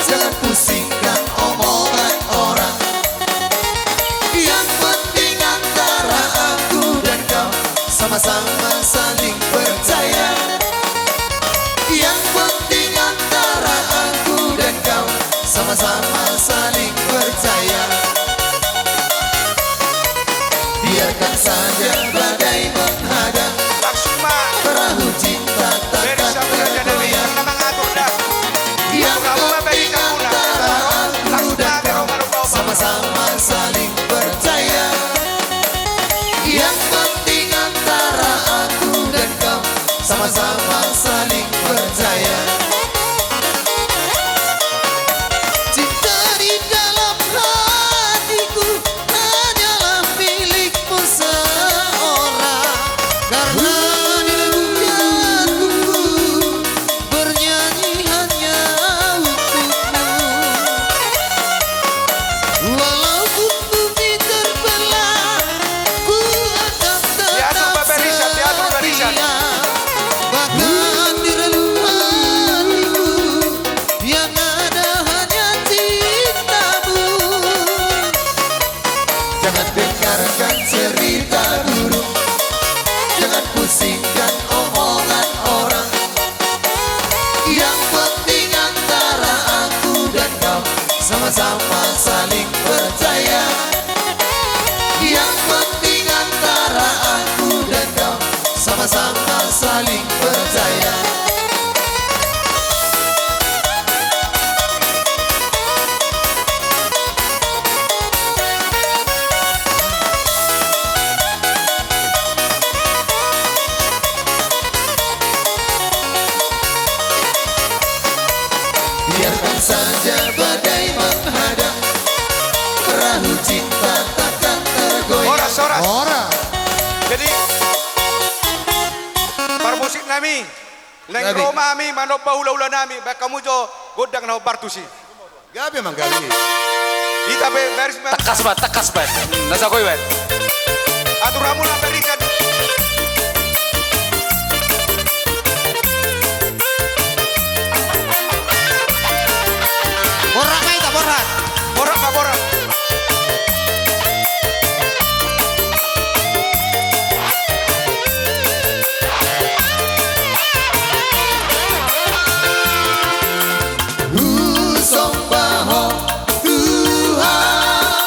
jangan pusingkan omongan orang. Yang penting antara aku dan kau sama-sama saling percaya. Yang penting antara aku dan kau sama-sama saling percaya. Biarkan saja badai menghadang, perahu cinta takkan tergoyang. Yang penting antara aku dan kau sama-sama saling percaya. Yang penting antara aku dan kau sama-sama saling percaya. Cinta di dalam hatiku hanyalah milikmu seorang. Karena di dalam hatiku bernyanyi hanya untukmu. Walaupun bumi terbelah, ku akan tetap setia. Bahkan di relung hatiku yang ada hanya cintamu. Jangan dengarkan cerita burung, jangan pusingkan omongan orang. Yang penting antara aku dan kau sama-sama saling percaya. Yang penting antara aku dan kau sama-sama saling percaya. Horas, horas. Horas. Jadi, parmusik nami, leng ro ma hami manomba hulahula nami, baen hamu jo gondang na hombar tusi. Gabe ma gabe. Hita pe baris ma. Tangkas ma, tangkas ma. Na jago i baen. Atur hamu na barisan. Borhat ma hita, borhat. Borhat ma, borhat. Husomba Ho Tuhan,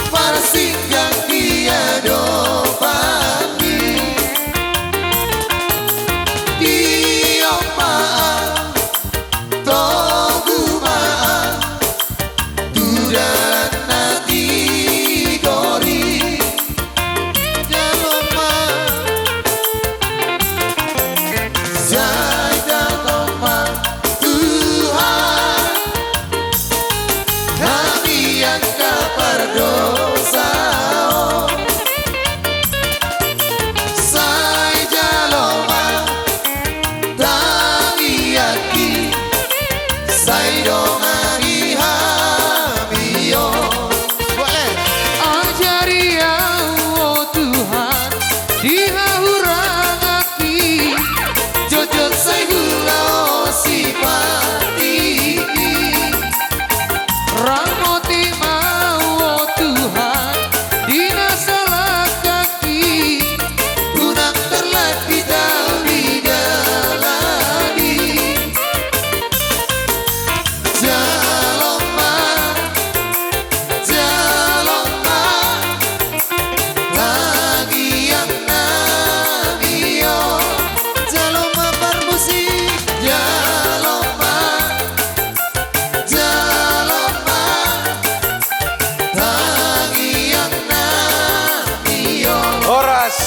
parsinggang di adopanMi. Tio ma au, togu ma au, tu dalan na tigor i. Jalo ma, sai jalo ma Tuhan, hami angka pardosa on. Sai jalo ma tangiangki, sai dongani hami on. Ajari au, o Tuhan, di hahuranganki, jotjot sai hulaosi patikki. Ramoti ma au, o Tuhan, di na salangkangki, unang tarlambat au di dalanki. Jalo ma, jalo ma, tangiang nami on. Jalo ma parmusik, jalo ma, jalo ma, tangiang nami on. Horas.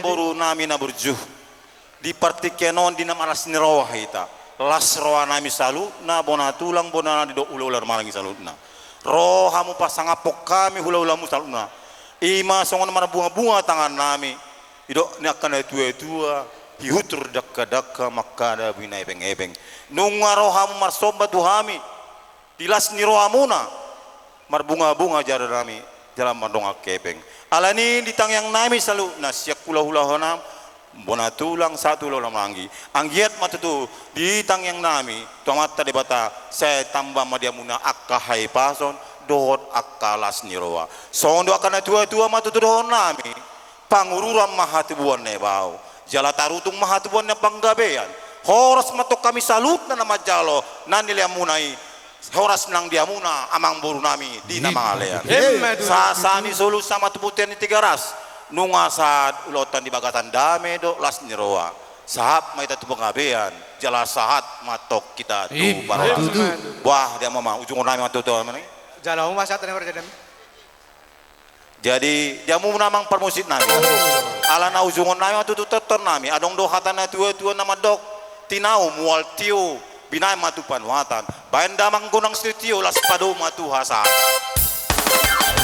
Boru nami na burju. Di partingkian on di na marlas ni roha hita. Las roha nami saluhutna, bona tulang, bona nadi dohot hulahula na marhaha i saluhutna. Ro hamu pasangaphon hami hulahulamu saluhutna. I ma songon marbungabunga tangan nami. Didok ni angka na tuatua, hihutur dangkadangka mangkada binaepengepeng. Nunga ro hamu marsomba tu hami. Di las ni rohamuna, marbungabunga jala nami, jala mardongan hepeng. Alani i di tangiang nami saluhutna sian hulahula na, bona tulang sahat hulahula marhaha i. Anggiat ma tutu di tangiang nami tu Amanta Debata, sai tamba ma di hamuna angka hahipason dohot angka las ni roha. Songon do angka na tuatua ma tutu dohonon nami. Pangururan ma hatubuan na ibau, jala tarutung ma hatubuan na panggabean. Horas ma tong hami saluhutna na manjalo na nilehonmuna i. Horas nang di hamuna amangboru nami di na mangalean. Emma tutu. Sahat-sahat ni solu sahat ma tu bontean ni Tigaras. Nunga sahat ulaonta di bagasan dame dohot las ni roha. Sahat ma hita tu panggabean, jala sahat ma tong hita tu parhorasan. Emma tutu. Bah, di hamu ma, ujungon nami ma tutu. Jala hamu ma sahat ni parjadian. Jadi, di hamuna amang parmusik nami. Ala na ujungon nami ma tutu tortor nami. Adong do hata na tuatua na mandok. Tinau mual tio, binahen ma tu panuatan. Bahen damang gonang sitio, las padomu ma tu hasahatan.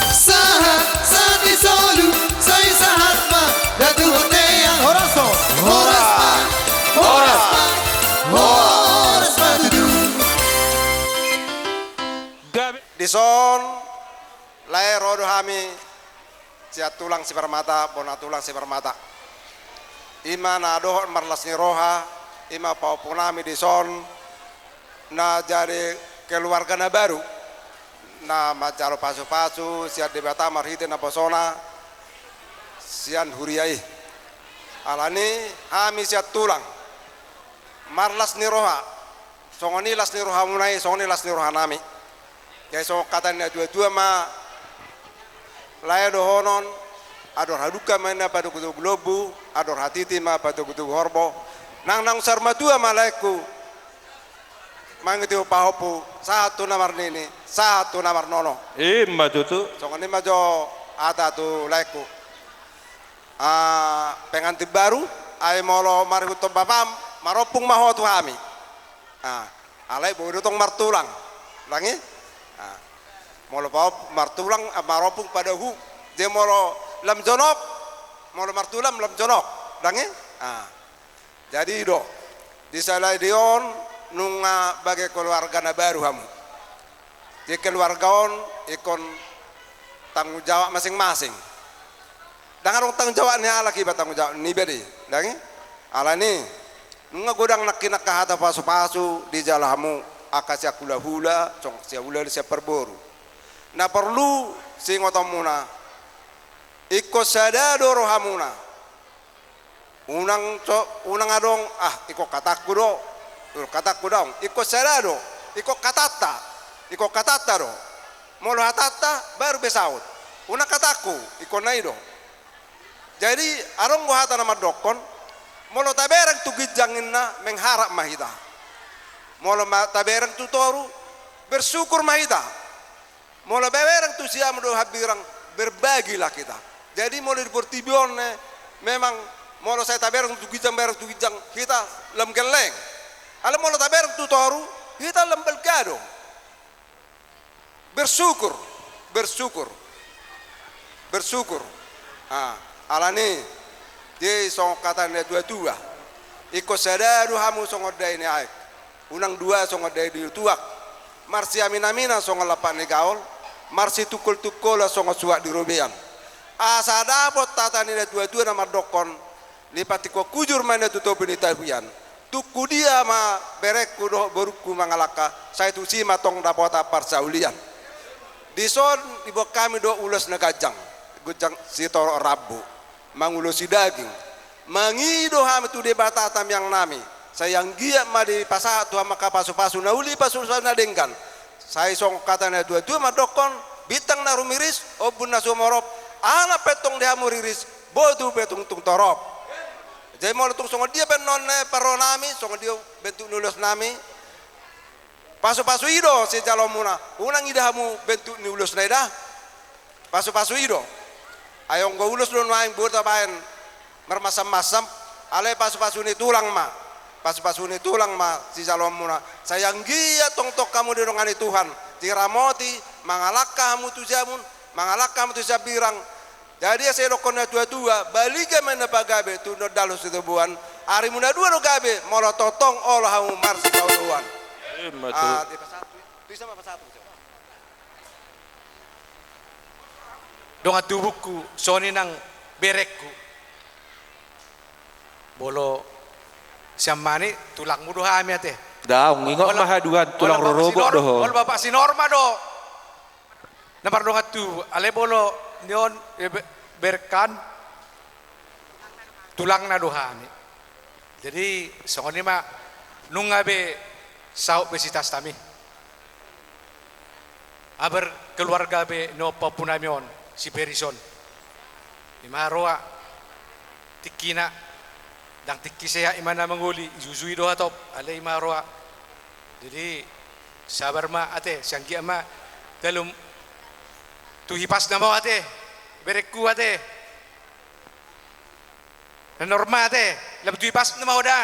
Sahat, sahat ni solu, sai sahat ma, da tu bontean. Horas do. Horas ma, horas ma, horas ma tutu. Dison, lae ro do hami sian tulang Siparmata, bona tulang Siparmata. I ma na dohot marlas ni roha, i ma pahompu nami dison, na jadi keluarga na baru, na manjalo pasupasu sian Debata marhite naposona sian huria i. Alani hami sian tulang marlas ni roha, songon i las ni rohamuna i, songon i las ni roha nami. Jadi songon hata ni na tuatua ma lae dohonon, adong hadungka ma inna patogutogu lombu, adong hatiti ma patogutogu horbo. Nang naung saur matua ma laengku, mangihuthon pahompu, sahat tu na marnini, sahat tu na marnono. Emma tutu. Songon i ma jo hata tu laengku. Ah, pengantin baru, ai molo marihuthon bapam, Marompung ma ho tu hami. Ah, alai boi do tong martulang. Dang i? Ah, molo paop-, martulang, ah, marompung padahu. Jadi molo lam jonok, molo martulang lam jonok. Dang i? Ah. Jadi do, di sala i on nunga bagai keluarga na baru hamu. Di keluarga on ingkon tanggung jawab masing-masing. Dang adong tanggung jawab ni halak iba, tanggung jawab niba do i. Dang i? Alani, nunga godang nangkin angka hata pasu-pasu dijalo hamu angka sian hula-hula, songon sian hula-hula sian parboru. Na porlu siingotonmuna, ingkon sada do rohamuna. Unang co-, unang adong, ah, ingkon hatangku do. Ingkon hatangku daong. Ingkon sada do. Ingkon hatanta. Ingkon hatanta do. Molo hatanta, baru be saut. Unang hatangku, ingkon na i do. Jadi, adong do hata na mandokkon, molo tabereng tu ginjang ninna, mengharap ma hita. Molo ma-, tabereng tu toru, bersyukur ma hita. Molo bereng tu siamun do hambirang, berbagilah kita. Jadi molo di portibi on, eh, memang molo sai tabereng tu ginjang, bereng tu ginjang, hita lam gelleng. Alai molo tabereng tu toru, hita lam balga do. Bersyukur, bersyukur, bersyukur. Ah, alani, di songon hata ni na tua-tua. Ingkon sada do hamu songon dai ni aek. Unang dua songon dai ni tuak, marsiamin-aminan songon lampak ni gaol, marsitungkol-tungkolan songon suhat di robean. Asa dapot hata ni na tua-tua na mandokkon, lipat ingkon hujur ma ninna tu topi ni tapian. Tung tu dia ma berengku dohot borungku mangalangka, sai tusi ma tong dapotan parsaulian. Dison diboan hami do ulos na ganjang, ganjang sitorop rambu. Mangulosi daging. Mangido hami tu Debata tangiang nami. Sai anggiat ma dipasahat Tuhan ma angka pasu-pasu na uli, pasu-pasu na denggan. Sai songon hata ni na tua-tua mandokkon, bintang na rumiris, ombun na sumorop, anak pe tong di hamu riris, botu pe tung, tung torop. Jadi molo tung songon dia pe annon, eh, parro nami, songon dia bentuk ni ulos nami. Pasu-pasu i do sijalomuna, unang ida hamu bentuk ni ulos na i da. Pasu-pasu i do. Ai anggo ulos do nuaeng boi tabaen marmasam-masam, alai pasu-pasu ni tulang ma. Pasu-pasu ni tulang ma sijalomuna. Sai anggiat tongtong hamu didongani Tuhan, diramoti, mangalangka hamu tu siamun, mangalangka hamu tu siambirang. Jadi asa didokkon na tua-tua, baliga ma ninna pagabe, tu na dalan sitoboan, arimuna dua do gabe, molo tongtong olo hamu marsipaoloan. Ima tutu. Ah, di pasatu, tu isa ma pasatu. Dongan tubungku, songon i nang berengku. Molo sian mani, tulangmu do hami ate. Daong, ingot ma haduan, tulang rorobot do ho. Molo bapak si Norma do. Na mardongan tubu, alai molo ni on, eh, be-, berengkan, tulangna do hami. Jadi, songon i ma, nunga be saut be sitas tami. Abar keluarga be ni ompu nami on, si Peris on. Ima roa, tingkina, ndang tingki sehat ima na mangoli, jujui do hatop, alai ima roa. Jadi, sabar ma ate, sai anggiat ma, dalam tu hipasna ma ho ate, berengku ate. Na Norma ate, lam tu hipasna ma ho da.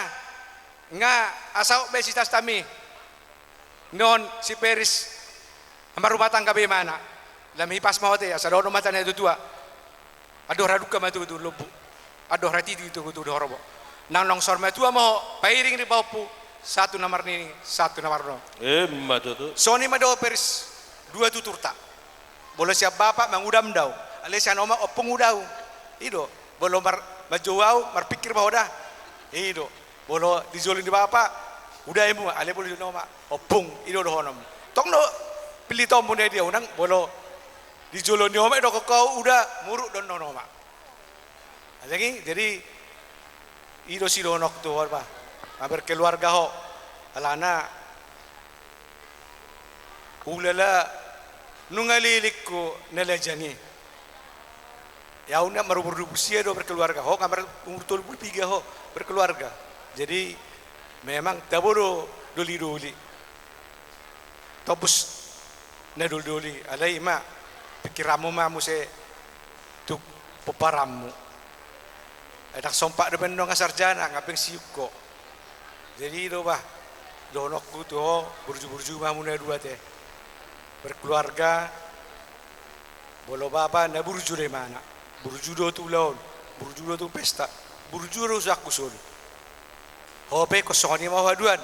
Nga, asa saut be sitas tami. Ni on si Peris, marrumah tangga be imana. Lam hipas ma ho ate, asa dohonon ma hata ni na tua-tua. Andor halumpang ma tutu lombu. Andor hatiti tutu di horbo. Nang longsor matua ma ho, pairing di pahompu, satu na marnini, satu na marnono. Ima tutu. Songon i ma do Peris, dua tuturta. Molo sian bapak mangudam do au, alai sian omak ompung uda au. I do, molo mar-, manjou au, marpingkir ma ho da. I do. Molo di jolo ni bapak, uda hamu, alai molo di jolo ni omak, ompung, i do dohononmu. Tong do, pilitonmu na dia unang, molo di jolo ni omak, i do kau uda, muruk do annon omak. Jadi, jadi, i do sidohononku tu ho, bah. Nga berkeluarga ho, alana, ulala, nunga leleng ho na lajang i. Ia au na marumur dua pulu sia do berkeluarga ho, nga mar-, umur tolu pulu piga ho berkeluarga. Jadi, memang tabo do doli-doli. Topus na doli-doli, alai ima, pingkiranmu ma muse tu pomparanmu. Ai ndang sompat dope annon nga sarjana, nga pensiun ho. Jadi do bah, dohononku tu ho, burju-burju ma hamuna dua te. Berkeluarga, molo bapa na burju do imana. Burju do tu ulaon, burju do tu pesta, burju do tu sangkusol. Ho pe ingkon songon i ma ho haduan.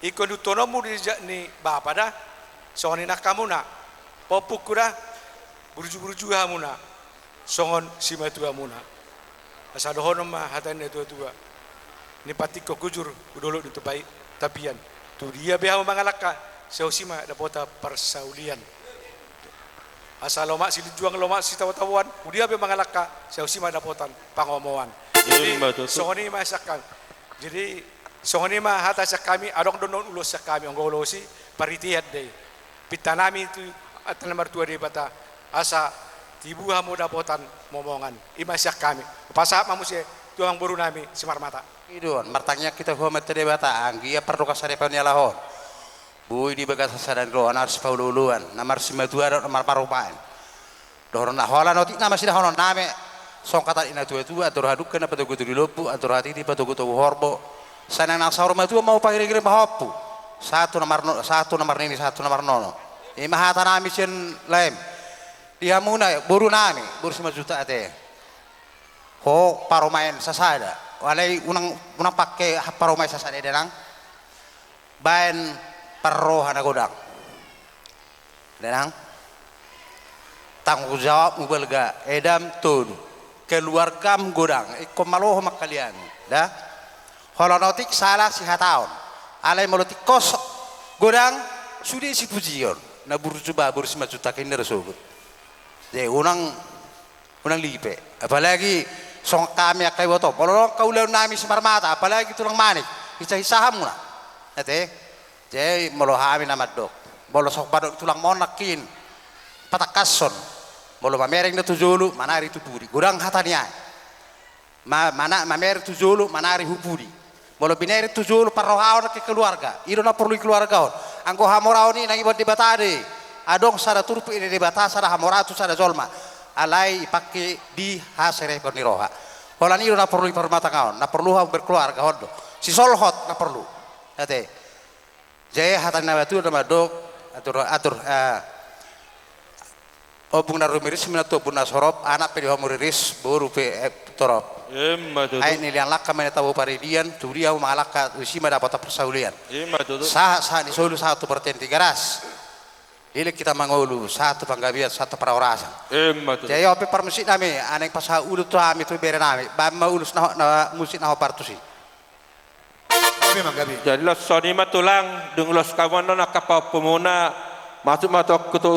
Ingkon dihuthononmu di jala ni bapa da, songon i nang hamuna. Pahompungku da, burju-burju hamuna songon simatuamuna. Asa dohonon ma hata ni natua-tua: Ni patik ho hujur, hudolok ni tupai tapian. Tu dia pe hamu mangalangka, sai hosi ma dapotan parsaulian. Asa lomak silinjuang, lomak sitabo-taboan, tu dia pe mangalangka, sai hosi ma dapotan pangomoan. Jadi, ima tutu, songon i ma sian hami. Jadi, songon i ma hata sian hami, adong do annon ulos sian hami, anggo ulos i parhitean do i. Pinta nami tu Amanta na martua Debata, asa tibu hamu dapotan momongan. Ima sian hami. Pasahat ma muse tu amangboru nami Simarmata. I do on, martangiang hita tu Amanta Debata, anggiat pardogasan ni alaho on. Boi di bagasan sada ni roha na marsipaolo-oloan, na marsimatua dohot na marparumaen. Dohonon na holan otik nama sidohonon nami, songon hata ni natua-tua: Andor hadungka na patogu-togu ni lombu, andor hatiti patogu-togu horbo. Sai nang na saur matua ma hupahirim-hirim pahompu. Sahat tu na marno-, sahat tu na marnini, sahat tu na marnono. Ima hata nami sian laem. Di hamuna, boru nami, boru Simanjuntak ate. Ho parumaen sasada. Alai unang, unang pangke parumaen sasada, da nang. Baen parroha na godang. Da nang. Tanggung jawabmu balga, edam tolu. Keluargam godang, ingkon malo ho mangkaliangi. Da? Holan otik sala sihataon. Alai molo tingkos godang, sude sipujion. Na burju ba boru Simanjuntak i, ninna do sogot. Jadi unang, unang lipe. Apalagi songon hami angka ibotom. Molo adong angka ulaon nami Simarmata, apalagi tulang manik, hinsa-hinsa hamuna. Ate? Jadi molo hami na mandok, molo songon pandok ni tulangmon nangkin, patangkashon. Molo mamereng do tu jolo, manari tu pudi. Godang hata ni i. Ma-, mana-, mamereng tu jolo, manari tu pudi. Molo binereng tu jolo parrohaon nangkin keluarga, i do na porlu di keluarga on. Anggo hamoraon i nang iboan Debata do i. Adong sada turpuk i di Debata, sada hamora tu sada jolma. Alai dipangke di haserepon ni roha. Holan i do na porlu di parrumahtanggaon, na porlu hamu berkeluarga, on do. Sisolhot na porlu. Ate. Jadi hata ni natua-tua na mandok, atur, atur, eh, ombun na rumiris minantu ombun na sorop, anak pe di ho muriris, boru pe, eh, torop. Ima tutu. Aek ni liang langka ma na tabo paridian, tu dia hamu mangalangka, tusi ma dapotan parsaulian. Ima tutu. Sahat, sahat ni solu, sahat tu bontean Tigaras. Leleng hita mangolu, sahat tu panggabean, sahat tu parhorasan. Ima tutu. Jadi on pe parmusik nami, naeng pasahat ulos tu hami tu bere nami, baen ma ulos na ho-, na musik na hombar tusi. Gabe ma, gabe. Jadi laos songon i ma tulang, dung laos hamu annon angka pahompumuna, masuk ma tu, tu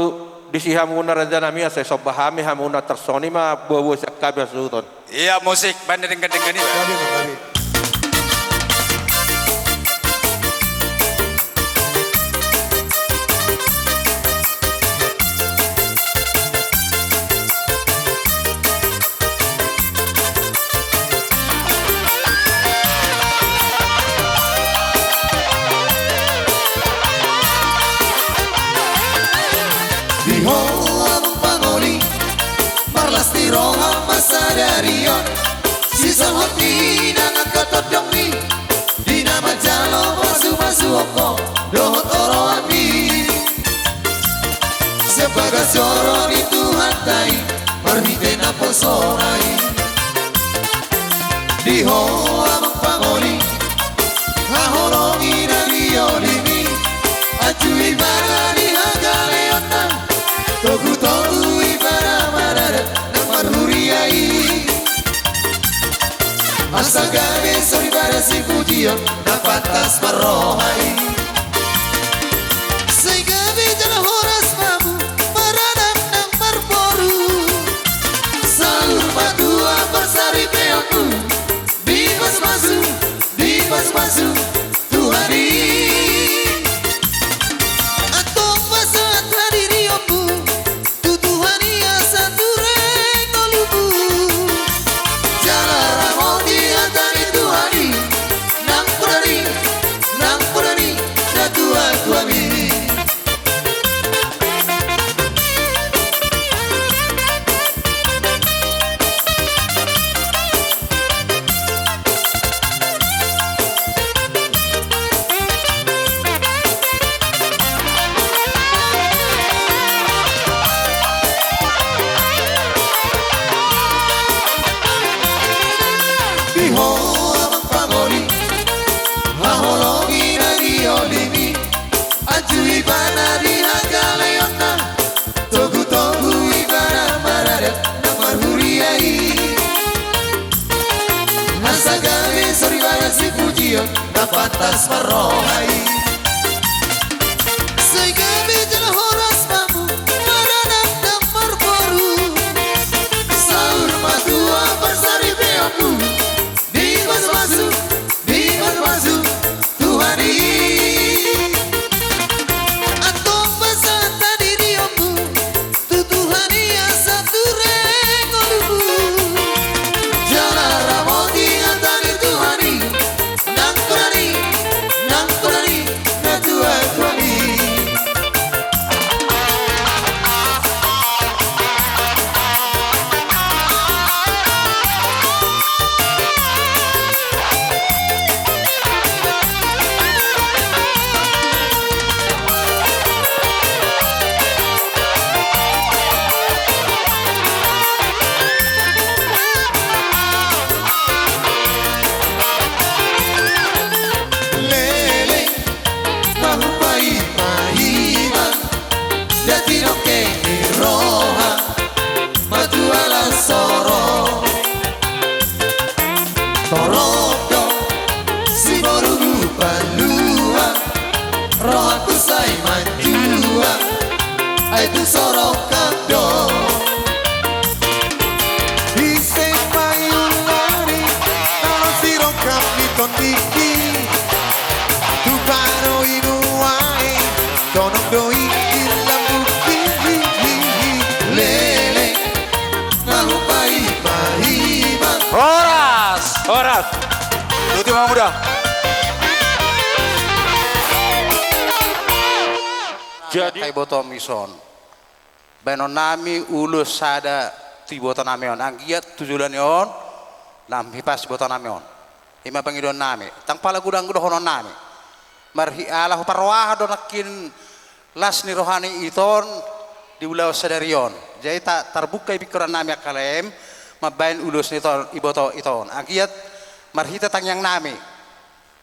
disi hamuna raja nami, asa disomba hami hamuna, tarsongon i ma boa-boa sian hami hasuhuton. Ia musik, baen denggan-denggan i. Gabe ma, gabe. Di ho amang pangoli, marlas ni roha ma sadari on, sisolhot ni inang angka tondongmi, di na manjalo pasu-pasuon ho dohot oroanmi. Sian bagas joro ni Tuhanta i, marhite naposona i. Di ho amang pangoli, haholongi na niolimi, anju ibana di hagaleonna, togu-togu ibana manadat na marhuria i. Asa gabe soripada sipujion na pantas marroha i. Sai gabe jala horas hamu, maranak nang marboru. Saur matua parsaripeonmu, dipasu-pasu, dipasu-pasu Tuhan i. Antong pasahat hadirionmu tu Tuhan i asa ture ngolunmu. Jala ramoti hata ni Tuhan i, nang poda ni, nang poda ni natua-tuami. Sipujion na pantas marroha i. Sai gabe jala horas hamu, maranak nang marboru. Saur matua parsaripeonmu, dipasupasu, dipasupasu Tuhan i. Antong pasahat hadirionmu tu Tuhan i asa ture ngolunmu. Jala ramoti hata ni Tuhan i, nang tonari, nang tonari, na tua Tuhan i. Leleng, na hupaima-ima, da tinongke ni roha, matua las sorong. Torop do, siboru hupalua, rohangku sai manjua, ai tung so rongkap do. Ise ma i ular i, tano sirongkap ni tondingki. Tu pado i nuaeng, tongtong do i di lambungki. Leleng, na hupaima-ima. Horas! Horas! Tuti ma muda. Jadi, angka ibotom ison. Baenonnami ulos sada tu ibotonami on. Anggiat tu joloan on, lam hipas ibotonami on. I ma pangidoannami. Ndang pala godang dohononnami. Marhi-, ala huparrohahon do nangkin las ni roha ni ito on di ulaon sadari on. Jadi ta-, tarbuka i pingkirannami angka laem, mambaen ulos ni ito on, iboto ito on. Anggiat marhite tangiangnami.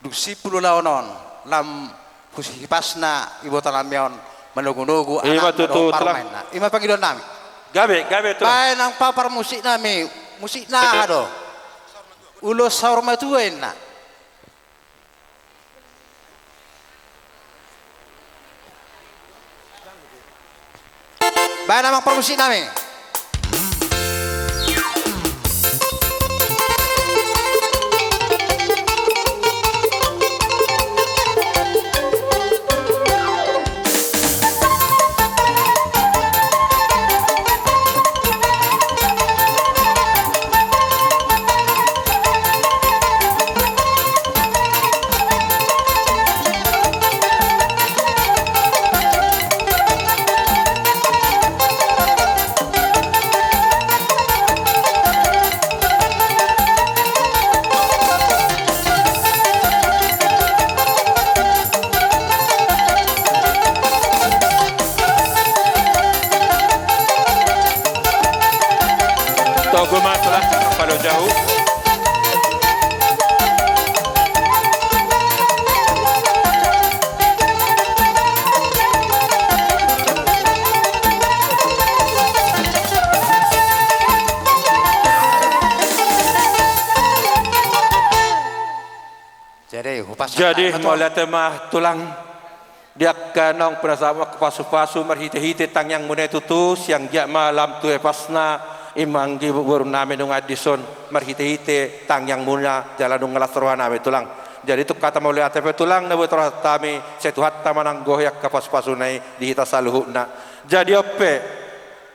Dung simpul ulaon on, lam hus-, hipasna ibotonami on, manogunogu. I ma anakna tutu, dohot Tulang. Parumaenna. I ma pangidoannami. Gabe, gabe, Tulang. Baen nang paparmusiknami, musikna aha do? Ulos saur matua inna. Baen amang parmusiknami. Togu ma, Tulang, palo jahu. Jadi, hupas. Jadi, mauliate ma, Tulang. Di angka naung pinasahat pasupasu marhitehite tangiangmuna i tutu, sian giat ma lam tu hepasna, i ma anggi borunami nunga dison, marhitehite tangiangmuna jala nunga las rohanami, Tulang. Jadi tung hata mauliate pe, Tulang, na buat rohanami, sai Tuhanta ma nanggohi angka pasupasuna i di hita saluhutna. Jadi on pe,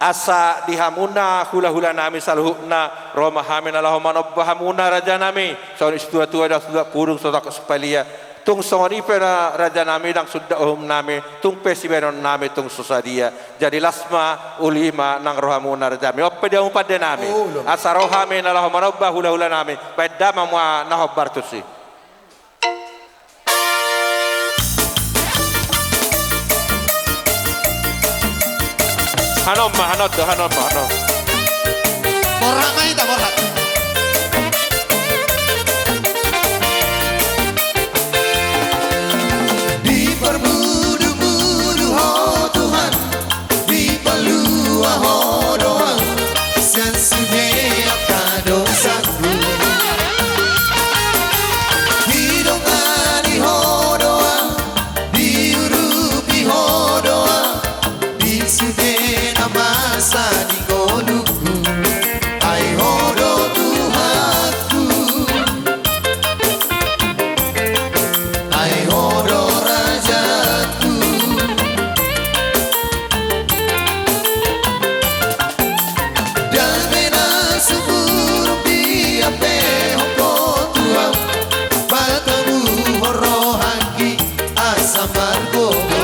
asa di hamuna hulahulanami saluhutna, ro ma hami na laho manomba hamuna rajanami, songon situatua, ndang suda kudung so tangkos palia. Tung songon i pe na rajanami, ndang suda uhumnami, tung pe sibahenonnami tung so sadia. Jadi las ma, uli ma nang rohamuna rajanami. On pe di hamu pandenami. Asa ro hami na laho manomba hulahulanami, baen damang ma na hombar tusi. Hanon ma, hanon do, hanon ma, hanon. Borhat ma hita, borhat. Dipalua Ho Tuhan, dipalua Ho do ahu sian sude angka dosangku. Asa margogo.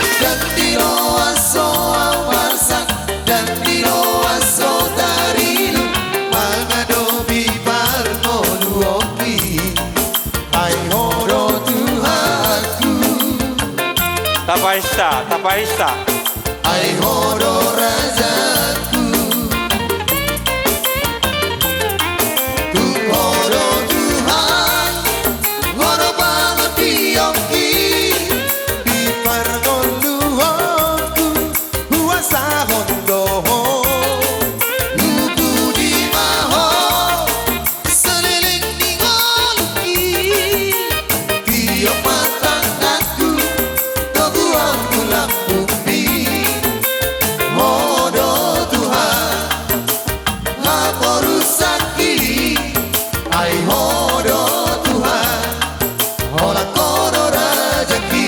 Ndang diloas ho ahu marsak, ndang diloas ho taridu, mangadopi parngoluonki. Ai Ho do Tuhanku. Tapainsa, tapainsa. Ai Ho do rajaku. Tung Ho do Tuhan, Ho do pangondionki. Di parngoluonku, huasahon do Ho. Hupudi ma Ho saleleng ni ngolungki. Tiop ma tanganku, toguonku lambungmi. Ho do Tuhan, haporusangki. Ai Ho do Tuhan, holan Ho do rajangki.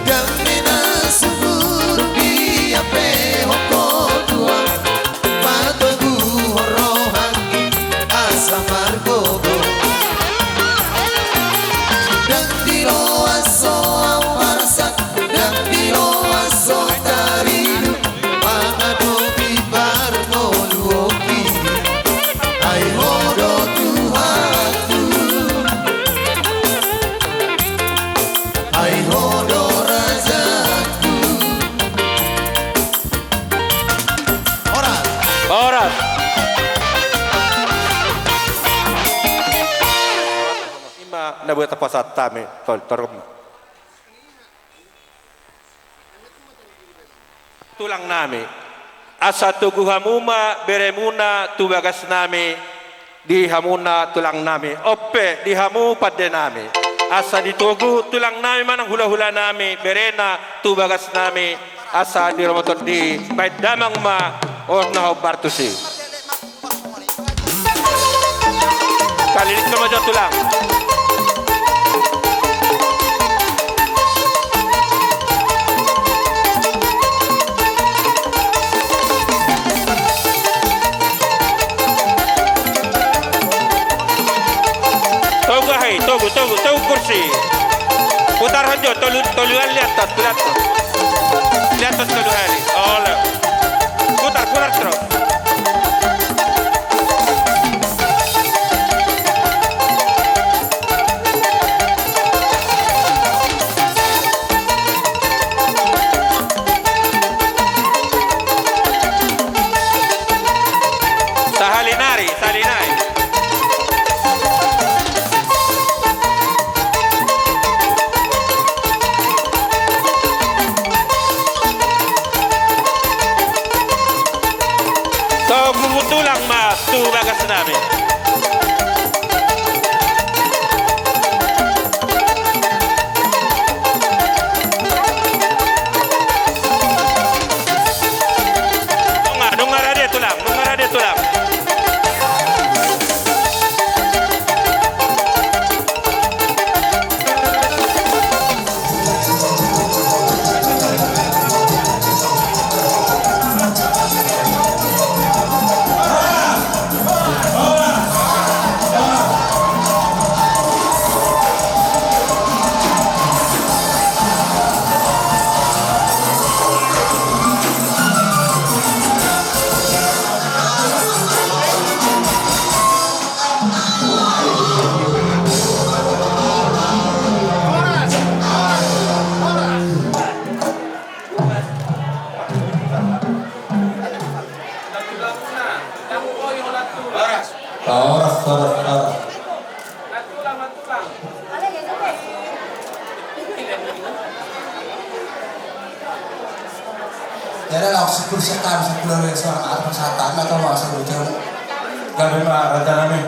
Dame na sumurung di ape hoko dua, patoguhon rohangki asa margogo. Ndang diloas ho ahu marsak, ndang diloas ho taridu, mangadopi parngoluonki. Ai Ho do Tuhanku. Ai Ho do rajaku. Horas. Horas. Ima na buat pasahat hami, tol, torop ma. Tulang nami, asa togu hamu ma beremuna tu bagas nami, di hamuna tulang nami, on pe di hamu pande nami. Asa ditogu tulang nami manang hulahula nami berena tu bagas nami, asa di roma tondi baen damang ma, on na hombar tusi. Kaliliton ma jo tulang. Togu aha i, togu, togu, togu kursi. Putarhon jo, tolu, tolu hali liathon, liathon. Liathon tolu hali. Olo. Putar, putar, tro. Sahali nari, sahali nari. Togu tulang ma tu bagas nami. Nunga, nunga rade tulang, nunga rade tulang. Horas, horas, horas. Jadi laos sepuluh sekali, sepuluh hari suara, ada persatuan atau masa lucu. Gabe ma raja nami.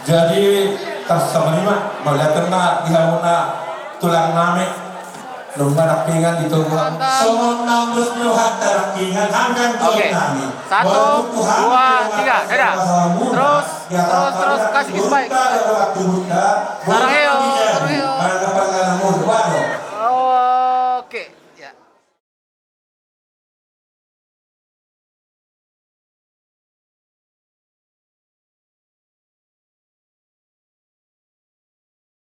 Jadi, tarsongon i ma, mauliate ma di hamuna. Tulang nami, nunga nangkiningan di togu. Mantap. Songon na dos ni rohanta nangkiningan, hangkan. Oke. Tulang nami. Satu, dua, tiga, dadah. Terus, terus, terus, kasih, kasih baik. Saraheo.